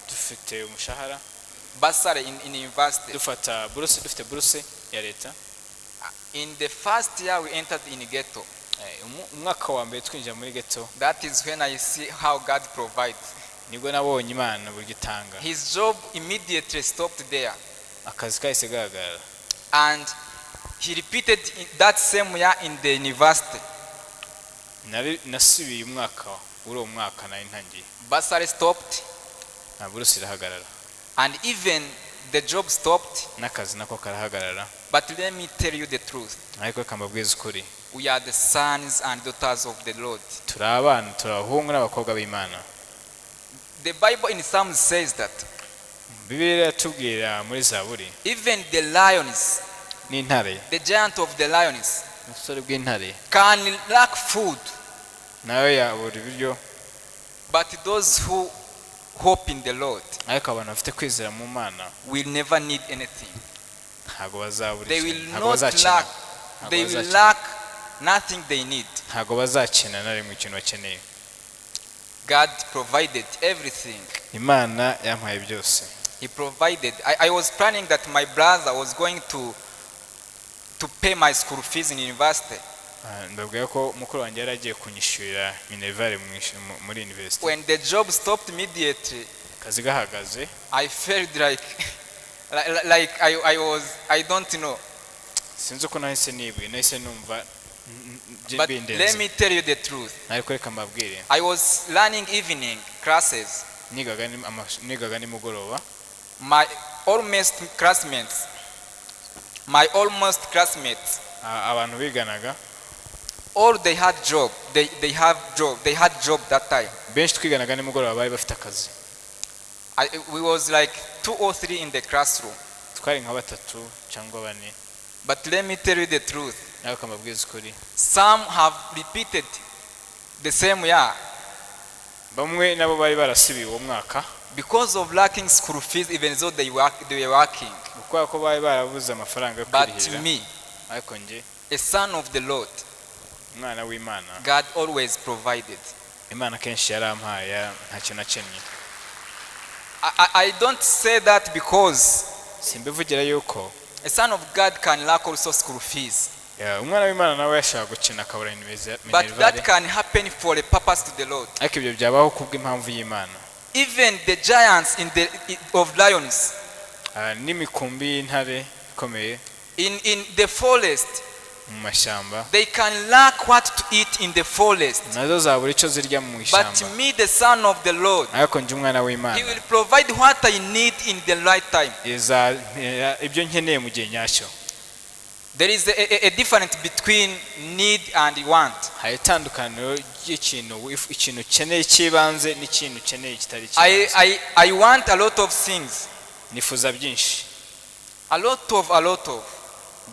dufite umushahara, bursary in university. Dufata buruse, dufite buruse ya leta. In the first year we entered in ghetto. Umwaka wa mbere twinjira muri ghetto, That is when I see how God provides. Nibwo nabonye Imana buryo itanga. His job immediately stopped there. Akazi kahise gahagarara. And he repeated that same year in the university. Nari nasubiye umwaka uri uwo mwaka nari ntangiye. Bursary stopped, Nta buruse irahagarara, and even the job stopped. N'akazi nako karahagarara. But let me tell you the truth. Ariko reka mbabwize ukuri. We are the sons and daughters of the Lord. Turi abana, turi abahungu n'abakobwa b'Imana. The Bible in Psalms says that Bibiliya iratubwira muri Zaburi even the lions, n'intare, the giant of the lions, ubusore bw'intare can lack food, nawe yabura ibiryo, but those who hope in the Lord ariko abantu bafite kwizera mu Mana will never need anything. Ntabwo bazabura They ikintu, will ntabwo not bazakena. lack. Ntabwo They will bazakena. lack nothing they need. Ntabwo bazakena na rimwe ikintu bakeneye. God provided everything. Imana yampaye byose. He provided. I was planning that my brother was going to pay my school fees in university. Ah, ndabwira ko mukuru wanjye yari agiye kunyishyurira minerval muri university. When the job stopped immediately, Akazi gahagaze, I felt like I was, I don't know. Sinzi uko nahise nibwe, nahise numva But bindenze. let me tell you the truth. Ariko reka mbabwire. I was learning evening classes. Nigaga nimugoroba. My almost classmates, my almost classmates, Abantu biganaga, all they had job. They have job. They had job that time. Benshi twiganaga nimugoroba bari bafite akazi. We was like two or three in the classroom. Twari nka batatu cyangwa bane. But let me tell you the truth. Ariko mbabwize ukuri, Some have repeated the same year bamwe nabo bari barasibiye uwo mwaka because of lacking school fees, even though they were working. Kubera ko bari barabuze amafaranga yo But kwirihira. me, Ariko njye, a son of the Lord, umwana w'Imana, God always provided. Imana kenshi yarampaye, nta kintu nakennye. I don't say that because Simbivugira yuko a son of God can lack also school fees. Ya, umwana w'Imana nawe yashobora gukina akabura But that minerval, can happen for a purpose to the Lord. Ariko ibyo byabaho kubw'impamvu y'Imana. Even the giants in the of lions Ah, n'imikumbi y'intare ikomeye in the forest, mu mashyamba, they can lack what to eat in the forest. Nazo zabura icyo zirya mu But ishyamba. me, the son of the Lord, Ariko njye umwana He w'Imana, will provide what I need in the right time. Izantera ibyo nkeneye mu gihe nyacyo. There is a difference between need and want. Hari itandukaniro ry'ikintu ikintu ukeneye cy'ibanze n'ikintu ukeneye kitari I, icy'ibanze. I want a lot of things. Nifuza byinshi. A lot of, a lot of.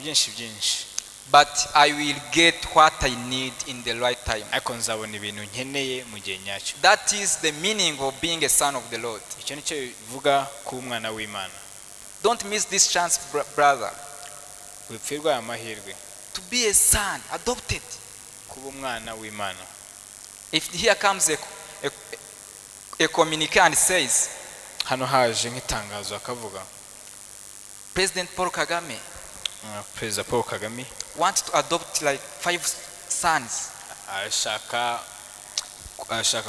Byinshi byinshi. But I will get what I need in the right time. Ariko nzabona ibintu nkeneye mu gihe nyacyo. That is the meaning of being a son of the Lord. Icyo nicyo bivuga kuba umwana w'Imana. Don't miss this chance, brother. Wipfirwa aya mahirwe. To be a son, adopted. Kuba umwana w'Imana. If here comes a communique and says, Hano haje nk'itangazo akavuga, President Paul Kagame Perezida Paul Kagame wants to adopt like five sons. Arashaka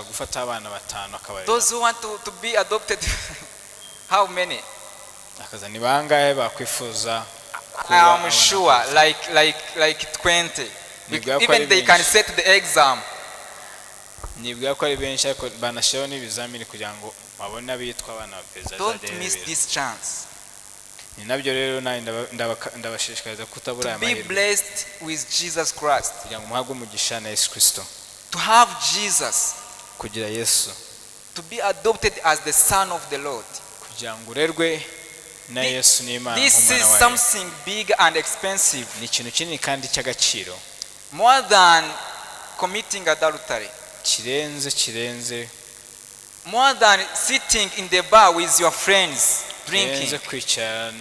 gufata abana batanu akabarera. Those who want to be adopted, how many? Akaza ni bangahe bakwifuza kuba I am abana? Sure, like 20. Nibwira ko Even ari they can benshi. Set the exam. Nibwira ko ari benshi ariko banashyiraho n'ibizamini kugira ngo babone abitwa abana ba perezida Don't azajya miss arebera. This chance Ni nabyo rero nanjye ndabashishikariza kutabura aya to be mahirwe blessed with Jesus Christ, kugira ngo muhabwe umugisha na Yesu Kirisito, to have Jesus, kugira Yesu, to be adopted as the Son of the Lord. Kugira ngo urerwe na Yesu n'Imana This nk'umwana is wayo. Something big and expensive, Ni ikintu kinini kandi cy'agaciro, more than committing adultery, kirenze more than sitting in the bar with your friends drinking, kirenze kwicara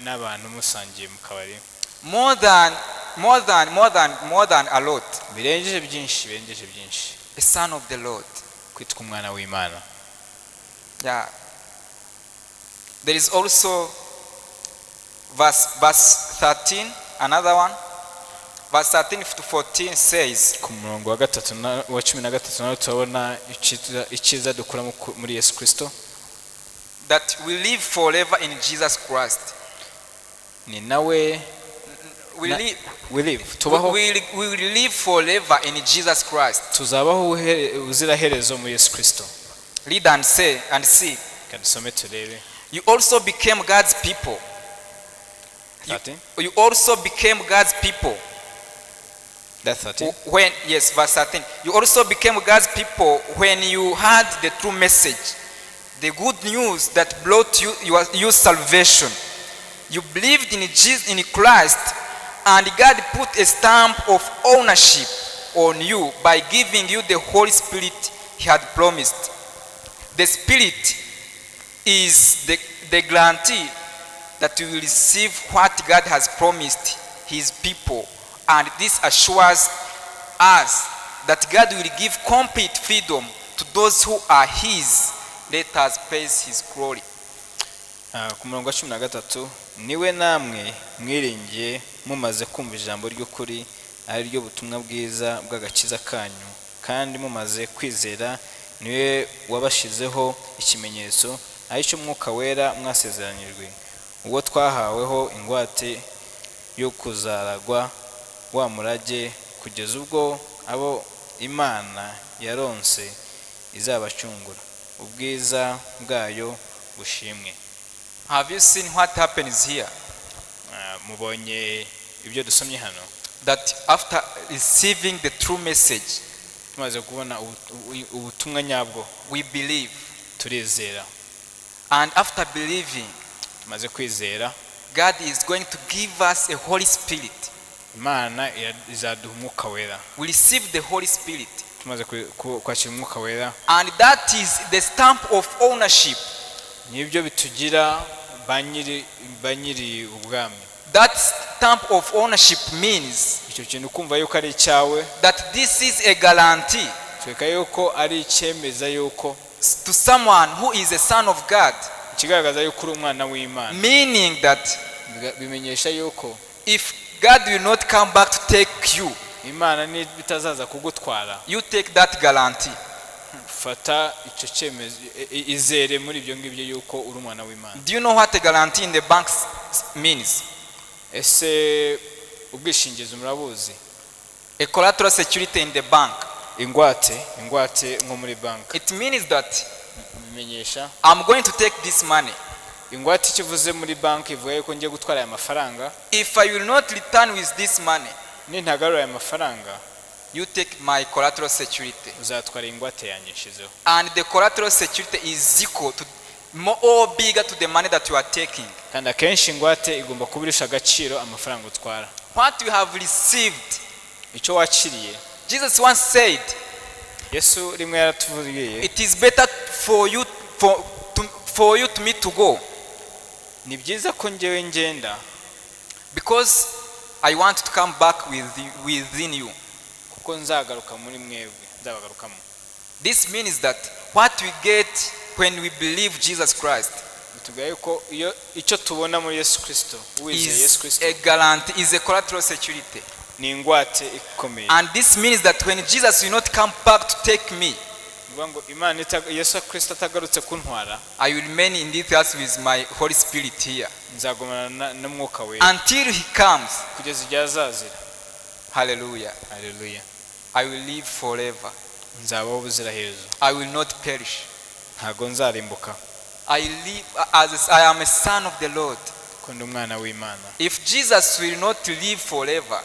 n'abantu musangiye mu kabari, more than, more than, more than, more than a lot. birengeje byinshi, birengeje byinshi. A son of the Lord. Kwitwa umwana w'Imana. Yeah. There is also verse 13, another one. Verse 13 to 14 says, Ku murongo wa gatatu wa 13 nawe turabona icyiza dukura muri Yesu Kirisito. That we live forever in Jesus Christ. Ni nawe We live, we live tubaho, we will live forever in Jesus Christ. Tuzabaho ubuziraherezo muri Yesu Kirisito. Read and say and see. Reka dusome turebe. You also became God's people. 13? You also became God's people. That's 13. When, yes, verse 13. You also became God's people when you heard the true message, the good news that brought you salvation. You believed in Jesus, in Christ, and God put a stamp of ownership on you by giving you the Holy Spirit He had promised. The Spirit is the guarantee that you will receive what God has promised His people. And this assures us that God will give complete freedom to those who are His. Let us praise His glory. Ku murongo wa 13, niwe namwe mwiringiye mumaze kumva ijambo ry'ukuri ari ryo butumwa bwiza bw'agakiza kanyu kandi mumaze kwizera niwe wabashizeho ikimenyetso ari cyo Mwuka Wera mwasezeranyijwe uwo twahaweho ingwate yo kuzaragwa wa murage kugeza ubwo abo Imana yaronse izabacungura ubwiza bwayo bushimwe. Have you seen what happens here? Mubonye ibyo dusomye hano? That after receiving the true message, tumaze kubona ubutumwa nyabwo, we believe. Turizera. And after believing, tumaze kwizera, God is going to give us a Holy Spirit. Imana izaduha Umwuka Wera. We receive the Holy Spirit. Tumaze kwakira Umwuka Wera, And that is the stamp of ownership. Nibyo bitugira ba nyiri ubwami. That stamp of ownership means Icyo kintu kumva yuko ari icyawe, that this is a guarantee twereka yuko ari icyemeza yuko to someone who is a son of God. Ikigaragaza yuko uri umwana w'Imana. Meaning that Bimenyesha yuko if God will not come back to take you, Imana bitazaza kugutwara, you take that guarantee. Fata icyo cyemezo, izere muri ibyo ngibyo yuko uri umwana w'Imana. Do you know what a guarantee in the bank means? Ese ubwishingizi murabuzi? A collateral security in the bank. Ingwate nko muri banki. It means that Bimenyesha I'm going to take this money. Ingwate icyo ivuze muri banki ivuga yuko ngiye gutwara aya mafaranga. If I will not return with this money, Nintagarura aya mafaranga, you take my collateral security. Uzatwara ingwate yanjye nshizeho. And the collateral security is equal to more or bigger to the money that you are taking. Kandi akenshi ingwate igomba kuba irusha agaciro amafaranga utwara. What you have received. Icyo wakiriye. Jesus once said, Yesu rimwe yaratubwiye, it is better for you to me to go ni byiza ko njyewe ngenda because I want to come back within you. Kuko nzagaruka muri mwebwe nzabagarukamo. This means that what we get when we believe Jesus Christ, Bitubwira yuko iyo icyo tubona muri Yesu Kristo, uwizeye Yesu is Kristo, a guarantee, is a collateral security. Ni ingwate ikomeye. And this means that when Jesus will not come back to take me, Ni ukuvuga ngo Imana Yesu Kristo atagarutse kuntwara, I will remain in this earth with my Holy Spirit here nzagumana n'Umwuka Wera until he comes. Kugeza igihe azazira. Hallelujah. Haleluya. I will live forever. Nzabaho ubuziraherezo. I will not perish. Ntago nzarimbuka. I live as I am a son of the Lord. Ko ndi umwana w'Imana. If Jesus will not live forever,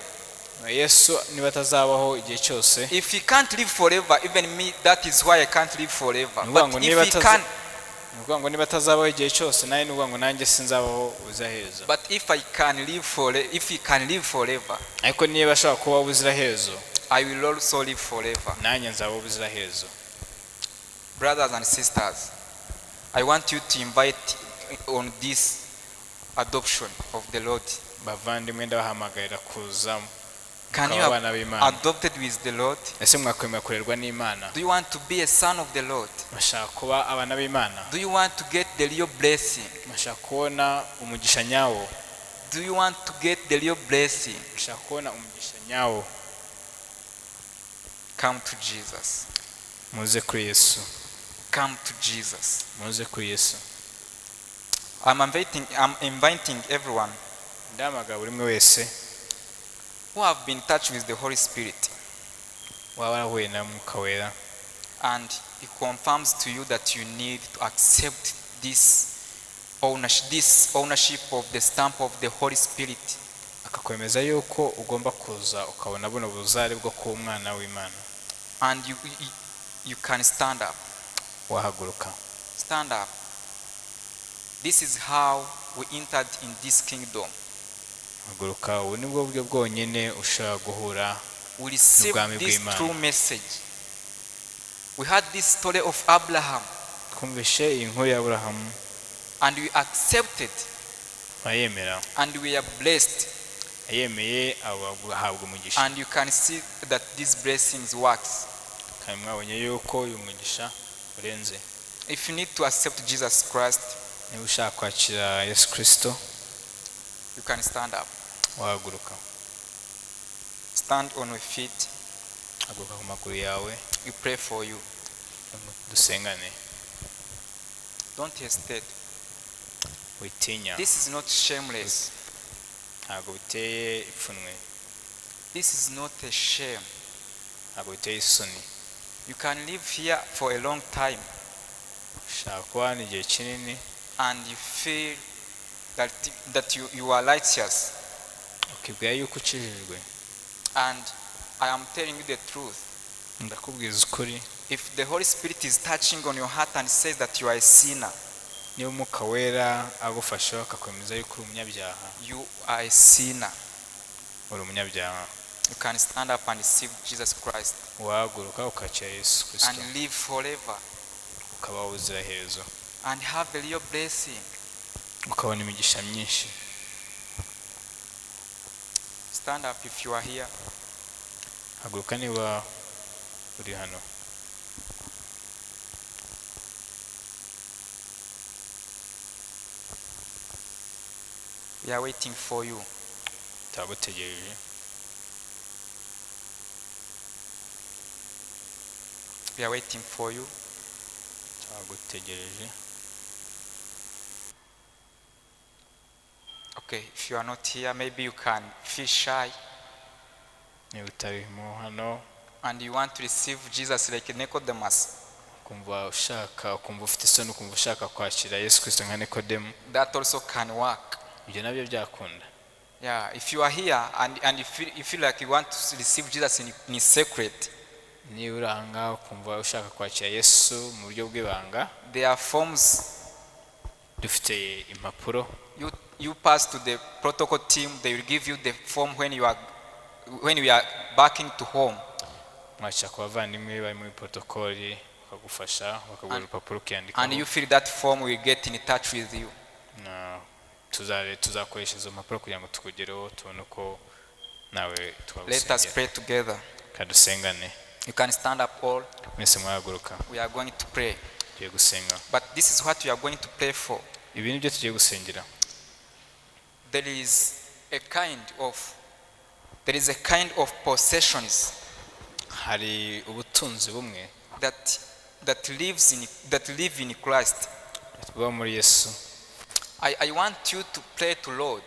Yesu niba atazabaho igihe cyose, if he can't live forever, even me, that is why I can't live forever. Ni ukuvuga But ngo if niba he can, ni ukuvuga ngo niba atazabaho igihe cyose, nawe ni ukuvuga ngo nanjye sinzabaho ubuziraherezo. But if I can live forever, if he can live forever, Ariko niba ashobora kubaho ubuziraherezo, I will also live forever. Nanjye nzabaho ubuziraherezo. Brothers and sisters, I want you to invite on this adoption of the Lord. Bavandimwe, ndabahamagarira kuza Can you mukaba have abana b'Imana. adopted with the Lord? Ese mwakwemera kurerwa n'Imana? Do you want to be a son of the Lord? Bashaka kuba abana b'Imana? Do you want to get the real blessing? Bashaka kubona umugisha nyawo? Do you want to get the real blessing? Bashaka kubona umugisha nyawo? Come to Jesus. Muze kuri Yesu. Come to Jesus. Muze kuri Yesu. I'm inviting everyone Ndahamagara buri umwe wese who have been touched with the Holy Spirit waba warahuye na Mwuka Wera and he confirms to you that you need to accept this ownership of the stamp of the Holy Spirit. Akakwemeza yuko ugomba kuza ukabona buno buzare bwo kuba umwana w'Imana. And you can stand up. Wahaguruka. Stand up. This is how we entered in this kingdom. Haguruka, ubu nibwo buryo bwonyine ushobora guhura We received n'ubwami this bw'Imana. true message. We had this story of Abraham Twumvishe iyi nkuru ya Aburahamu and we accepted ayemera and we are blessed. Yemeye ahabwa umugisha. And you can see that these blessings works. Kandi mwabonye yuko uyu mugisha urenze. If you need to accept Jesus Christ, Niba ushaka kwakira Yesu Kirisito, you can stand up. Wahaguruka. Stand on your feet. Haguruka ku maguru yawe. We pray for you. Dusengane. Don't hesitate. Witinya. This is not shameless. Ntabwo biteye ipfunwe. This is not a shame. Ntabwo biteye isoni. You can live here for a long time Ushaka kuba hano igihe kinini and you feel that you are righteous. Ukibwira yuko ukijijwe. And I am telling you the truth. Ndakubwiza ukuri. If the Holy Spirit is touching on your heart and says that you are a sinner, Niba Umwuka Wera agufasheho akakwemeza yuko uri umunyabyaha, you are a sinner. Uri umunyabyaha. You can stand up and receive Jesus Christ Wahaguruka ukakira Yesu Kirisito and live forever ukabaho ubuziraherezo and have a real blessing. Ukabona imigisha myinshi. Stand up if you are here. Haguruka niba uri hano. We are waiting for you. Turagutegereje. We are waiting for you. Turagutegereje. Okay, if you are not here, maybe you can feel shy Niba utarimo hano and you want to receive Jesus like Nicodemus. Ukumva ushaka, ukumva ufite isoni, ukumva ushaka kwakira Yesu Kirisito nka Nikodemu, That also can work. Ibyo nabyo byakunda. Yeah, if you are here and you feel like you want to receive Jesus in secret, Niba uri aha ngaha ukumva ushaka kwakira Yesu mu buryo bw'ibanga, there are forms. Dufite impapuro. You pass to the protocol team, they will give you the form when we are backing to home. Mwakira ku bavandimwe bari muri protokoli bakagufasha bakaguha urupapuro ukiyandikaho. And you fill that form, we get in touch with you. Na tuzakoresha izo mpapuro kugira ngo tukugereho tubone uko nawe Let us twagusengera. Pray together. Kadusengane. You can stand up all. Mwese mwahaguruka. We are going to pray. Tugiye gusenga. But this is what we are going to pray for. Ibi ni byo tugiye gusengera. There is a kind of possessions Hari ubutunzi bumwe that live in Christ. Buba muri Yesu. I want you to pray to Lord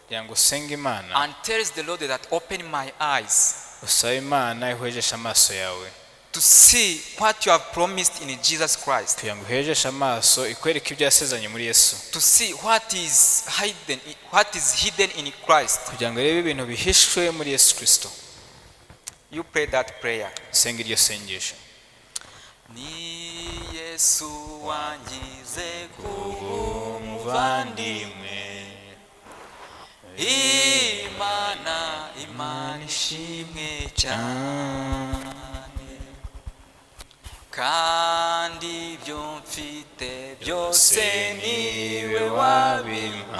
Kugira ngo usenge Imana and tells the Lord that open my eyes usabe Imana ihwejeshe amaso yawe to see what you have promised in Jesus Christ, kugira ngo uhejeshe amaso ikwereke ibyo yasezeranye muri Yesu, to see what is hidden in Christ. Kugira ngo urebe ibintu bihishwe muri Yesu Kirisito. You pray that prayer. Senga iryo sengesho. Ni Yesu wangize Umuvandimwe. Imana, Imana ishimwe cyane, kandi ibyo mfite byose niwe wabimpaye.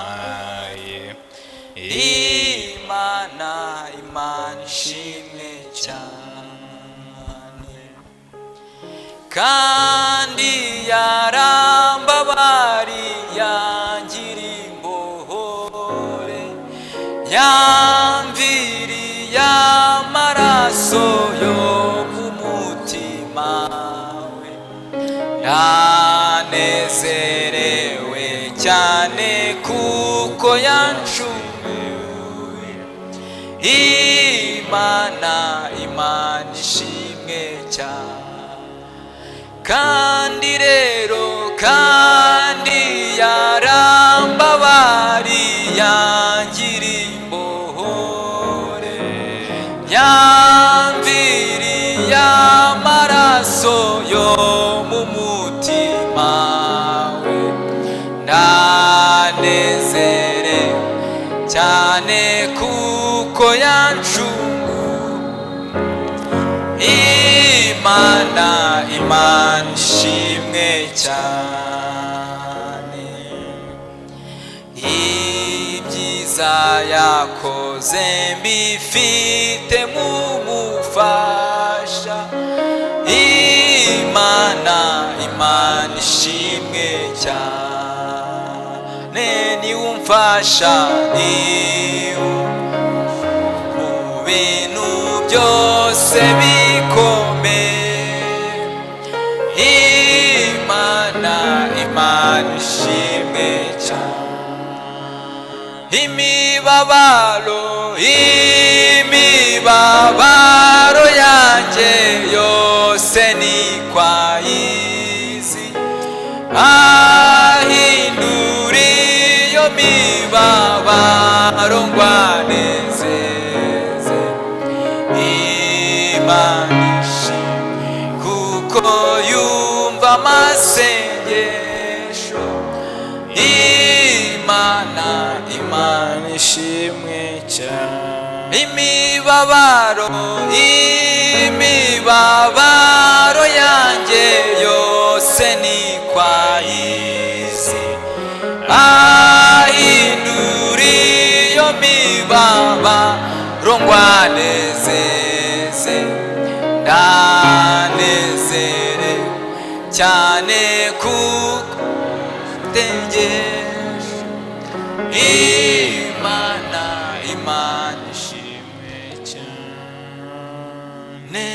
Imana, Imana ishimwe cyane, kandi yarambabariye, yangira imbohe, yamviriye amaraso yo mu mutima we. Ndanezerewe cyane kuko yancunguye. Imana, Imana ishimwe cyane. Kandi rero, kandi yarambabariye, yangira imbohe, yamviriye amaraso yo mu mutima we. Ndanezere cyane kuko yancunguye. Imana, Imana ishimwe cyane. Ibyiza yakoze mbifite mu mufasha. Imana, Imana ishimwe cyane. Niwe umfasha, niwe mu bintu byose bikomeye. Imana, Imana ishimwe cyane. Imibabaro, imibabaro yanjye yose ni kwayizi, ahindura iyo mibabaro ngo anezeze. Imana ishimwe kuko yumva amasengesho. Imana, Imana Ishimwe cyane. Imibabaro, imibabaro yanjye yose ni kwayizi, ahindura iyo mibabaro ngo anezeze. Ndanezere cyane kuko tegereje. Imana, Imana Ishimwe cyane. Ne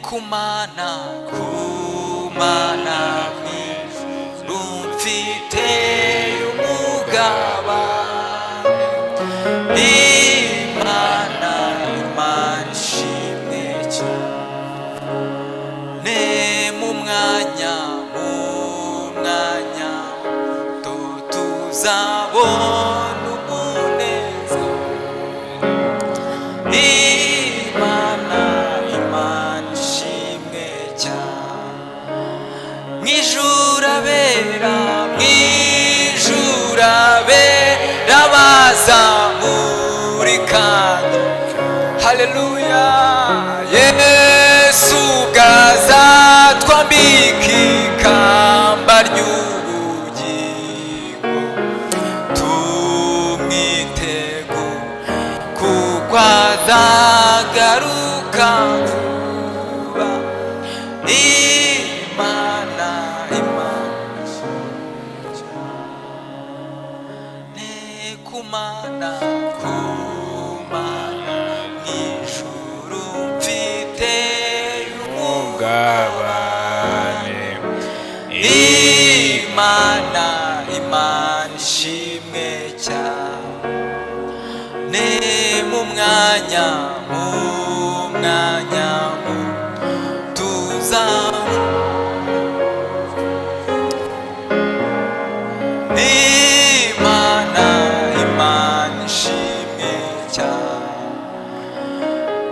kumana, kumana mw'ijuru mfite umugabane. Imana, Imana ishimwe cyane. Mu mwanya, mu mwanya to tuzabona umunezero. Imana, Imana ishimwe cyane. Mw'ijuru abera, mw'ijuru abera bazamurikana. Haleluya! Yesu bwazatwambika ikamba ry'ubugingo, tumwitegu kuko azagaruka vuba. Imana, Imana. Kumana, kumana mw'ijuru mfite Umugabane. Imana, Imana ishimwe cyane. Mu mwanya, mu mwanya mu tuza Imana, Imana ishimwe cyane.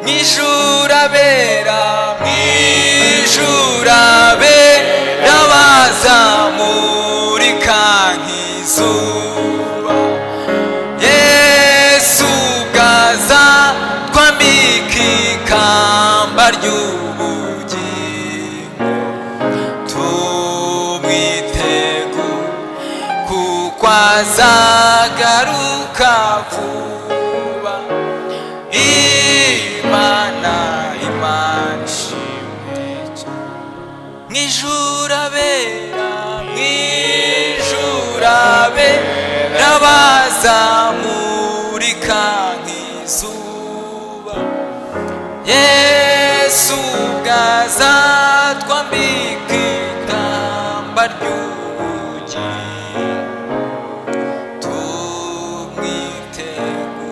Mw'ijuru abera, mw'ijuru abera bazamurika nk'izuba. Yesu bwaza twambika ikamba ry'ubugingo. Tumwitegu kuko azagaruka vuba. Imana, Imana ishimwe cyane. Mw'ijuru abera, mw'ijuru abera bazamurika nk'izuba. Yesu bwaza twambika ikamba ry'ubugingo. Tumwitegu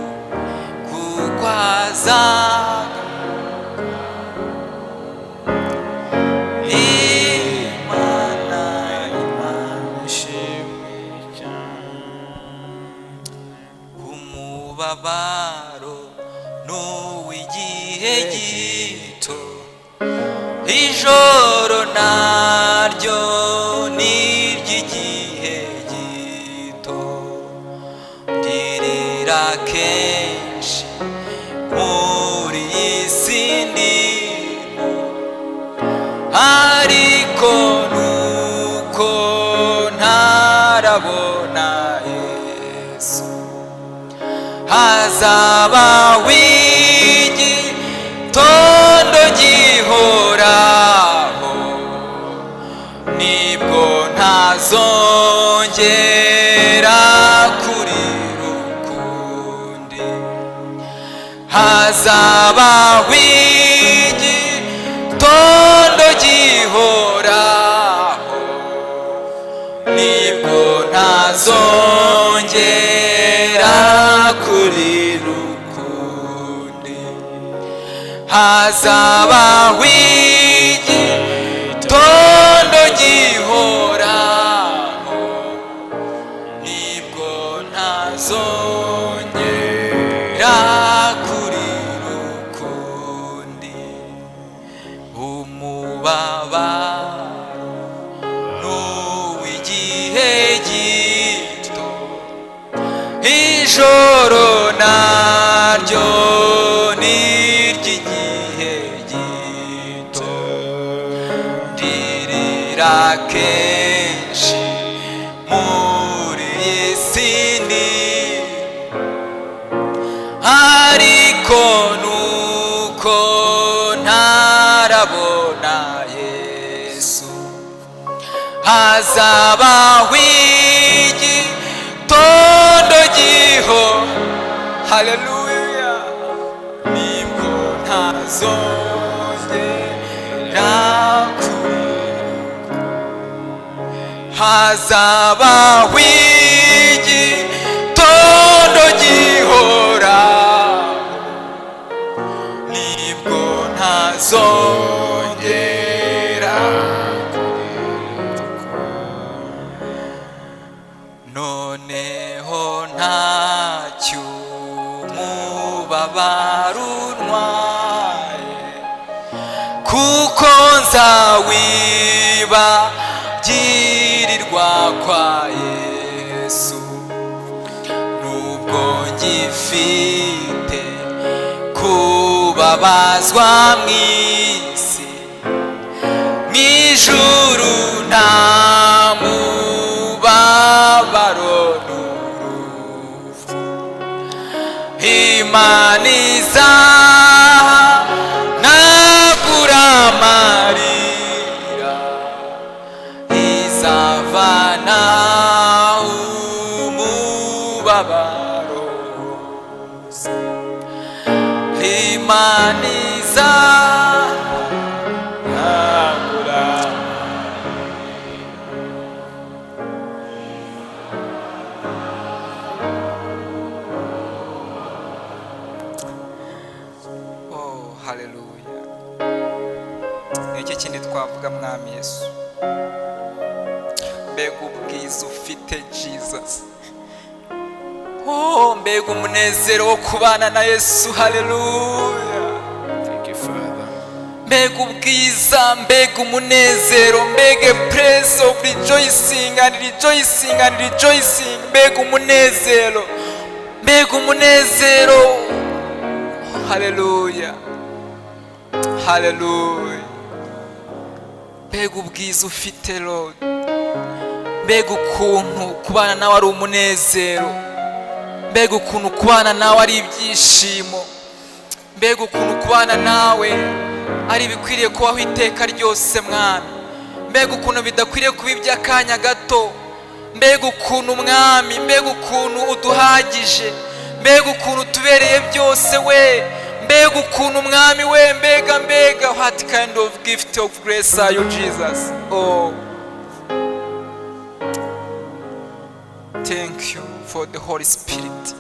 kuko azaga. Imana, Imana Ishimwe cyane. Umubabaro n'uw'igihe gito, ijoro naryo ni iry'igihe gito. Ndirira kenshi muri iyi si ndimo, ariko nuko ntarabona Yesu. Hazaba w'igitondo gihoraho, nibwo ntazongera kurira ukundi. Hazaba w'igitondo gihoraho, nibwo ntazongera kurira ukundi. Hazaba w'igitondo gihoraho, nibwo ntazongera kurira ukundi. Umubabaro n'uw'igihe gito, ijoro naryo ni iry'igihe gito. Ndirira kenshi muri iyi si ndimo, ariko nuko ntarabona Yesu. Hazaba w'igitondo giho, haleluya, nibwo ntazongera kurira. Hazaba w'igitondo gihora, nibwo ntazongera. Noneho ntacyo umubabaro untwaye, kuko nzawiba girirwa kwa Yesu. Nubwo ngifite kubabazwa mw'isi, mw'ijuru nta mubabaro n'urupfu. Imana izahanagura amarira, izavana mubabaro wose. Imana izahanagura. Oh, haleluya. Ni iki kindi twavuga, Mwami Yesu? Mbega ubwiza ufite, Jesus! Oh, mbega umunezero wo kubana na Yesu! Haleluya. Thank you, Father. Mbega ubwiza, mbega umunezero, mbega place of rejoicing and rejoicing and rejoicing! Mbega umunezero, mbega umunezero! Oh, haleluya, haleluya. Mbega ubwiza ufite, Lord! Mbega ukuntu kubana nawe ari umunezero! Mbega ukuntu kubana nawe ari ibyishimo! Mbega ukuntu kubana nawe ari ibikwiriye kubaho iteka ryose, Mwami! Mbega ukuntu bidakwiriye kuba iby'akanya gato! Mbega ukuntu, Mwami, mbega ukuntu uduhagije! Mbega ukuntu utubereye byose we! Mbega ukuntu, Mwami we! Mbega, mbega! What kind of gift of grace are you, Jesus? Oh, thank you for the Holy Spirit.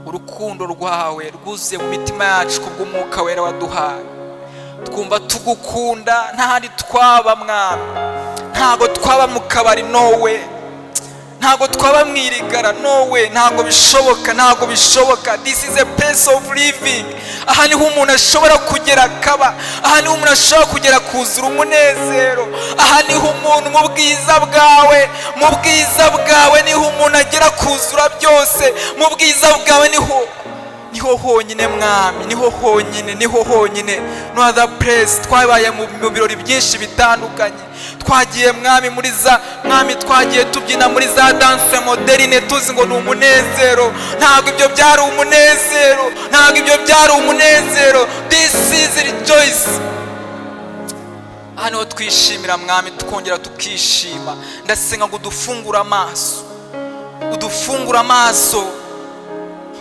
Urukundo rwawe rwuzuye mu mitima yacu kubw'Umwuka Wera waduhaye. Twumva tugukunda, nta handi twaba, Mwami. Ntabwo twaba mu kabari, nowe. Ntabwo twaba mu irigara, nowe. Ntabwo bishoboka, ntabwo bishoboka. This is a place of living. Aha niho umuntu ashobora kugera akaba, aha niho umuntu ashobora kugera kuzura umunezero, aha niho umuntu mu bwiza bwawe, mu bwiza bwawe niho umuntu agera kuzura byose. Mu bwiza bwawe niho honyine, Mwami, niho honyine, niho honyine. No other place. Twabaye mu birori byinshi bitandukanye, twagiye, Mwami, muri za, Mwami, twagiye tubyina muri za danse moderne, tuzi ngo ni umunezero. Ntabwo ibyo byari umunezero, ntabwo ibyo byari umunezero. This is rejoice. Aha niho twishimira, Mwami, tukongera tukishima. Ndasenga ngo udufungure amaso, udufungure amaso.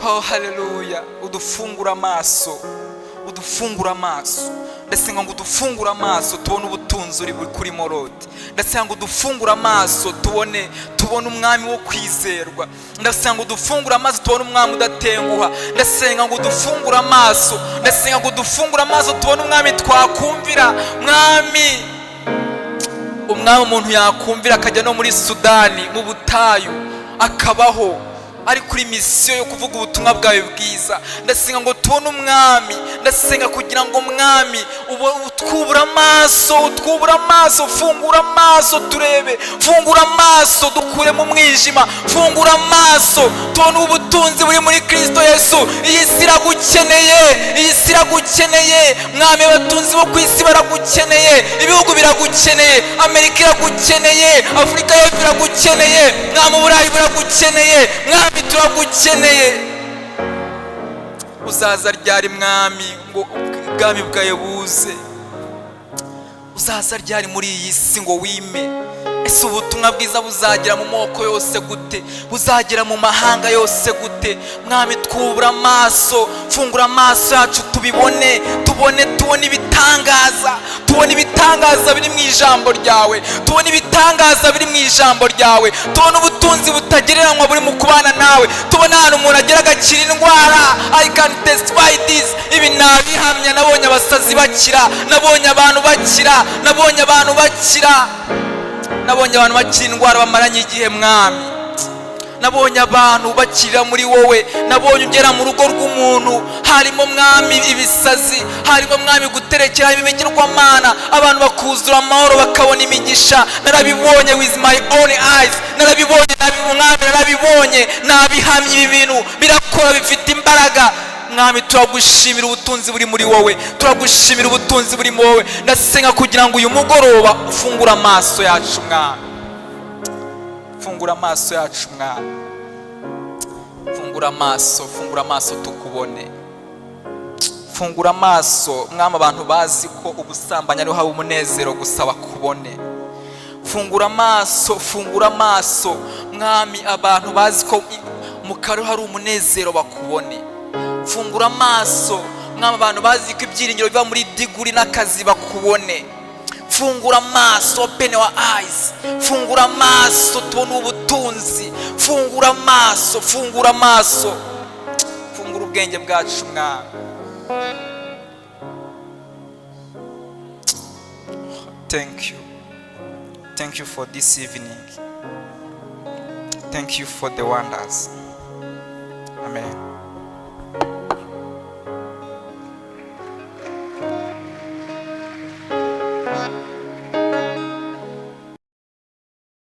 Oh, haleluya. Udufungure amaso, udufungure amaso. Ndasenga ngo udufungure amaso tubone ubutunzi uri kuri Lord. Ndasenga ngo udufungure amaso tubone umwami wo kwizerwa. Ndasenga ngo udufungure amaso tubone umwami udatenguha. Ndasenga ngo udufungure amaso, ndasenga ngo udufungure amaso tubone umwami twakumvira, Mwami, umwami umuntu yakumvira akajya no muri Sudani mu butayu, akabaho ari kuri misiyo yo kuvuga ubutumwa bwawe bwiza. Ndasenga ngo tubone umwami. Ndasenga kugira ngo, Mwami, utwubure amaso, utwubure amaso. Fungura amaso turebe, fungura amaso dukure mu mwijima, fungura amaso tubone ubutunzi buri muri Kristo Yesu. Iyi si iragukeneye, iyi si iragukeneye, Mwami. Abatunzi bo ku isi baragukeneye, ibihugu biragukeneye, Amerika iragukeneye, Afurika y'Epfo iragukeneye, Mwami, Uburayi buragukeneye. Mwami, turagukeneye. Uzaza ryari, Mwami, ngo ubwami bwawe buze? Uzaza ryari muri iyi si ngo wime? Ese ubutumwa bwiza buzagera mu moko yose gute? Buzagera mu mahanga yose gute? Mwami, twubura amaso, fungura amaso yacu tubibone, tubone, tubone ibitangaza, tubone ibitangaza biri mu ijambo ryawe, tubone ibitangaza biri mu ijambo ryawe, tubone ubutunzi butagereranywa buri mu kubana nawe, tubone ahantu umuntu agera agakira indwara. I can testify this. Ibi nabihamya. Nabonye abasazi bakira, nabonye abantu bakira, nabonye abantu bakira, nabonye abantu bakira indwara bamaranye igihe, Mwami. Nabonye abantu bakirira muri wowe. Nabonye ugera mu rugo rw'umuntu harimo, Mwami, ibisazi, harimo, Mwami, guterekera, harimo ibigirwamana, abantu bakuzura amahoro, bakabona imigisha. Narabibonye with my own eyes. Narabibonye, Mwami, narabibonye, nabihamye. Ibi bintu birakora, bifite imbaraga. Mwami, turagushimira ubutunzi buri muri wowe, turagushimira ubutunzi buri muri wowe. Ndasenga kugira ngo uyu mugoroba ufungure amaso yacu, Mwami. Fungura amaso yacu, Mwami. Fungura amaso, fungura amaso tukubone. Fungura amaso, Mwami. Abantu bazi ko ubusambanyi ariho haba umunezero gusa bakubone. Fungura amaso, fungura amaso, Mwami. Abantu bazi ko Mu karo hari umunezero bakubone. Fungura amaso, Mwami, abantu bazi ko ibyiringiro biva muri degree n'akazi bakubone. Fungura amaso, open our eyes. Fungura amaso tubone ubutunzi. Fungura amaso, fungura amaso, fungura ubwenge bwacu, Mwami. Thank you, thank you for this evening. Thank you for the wonders.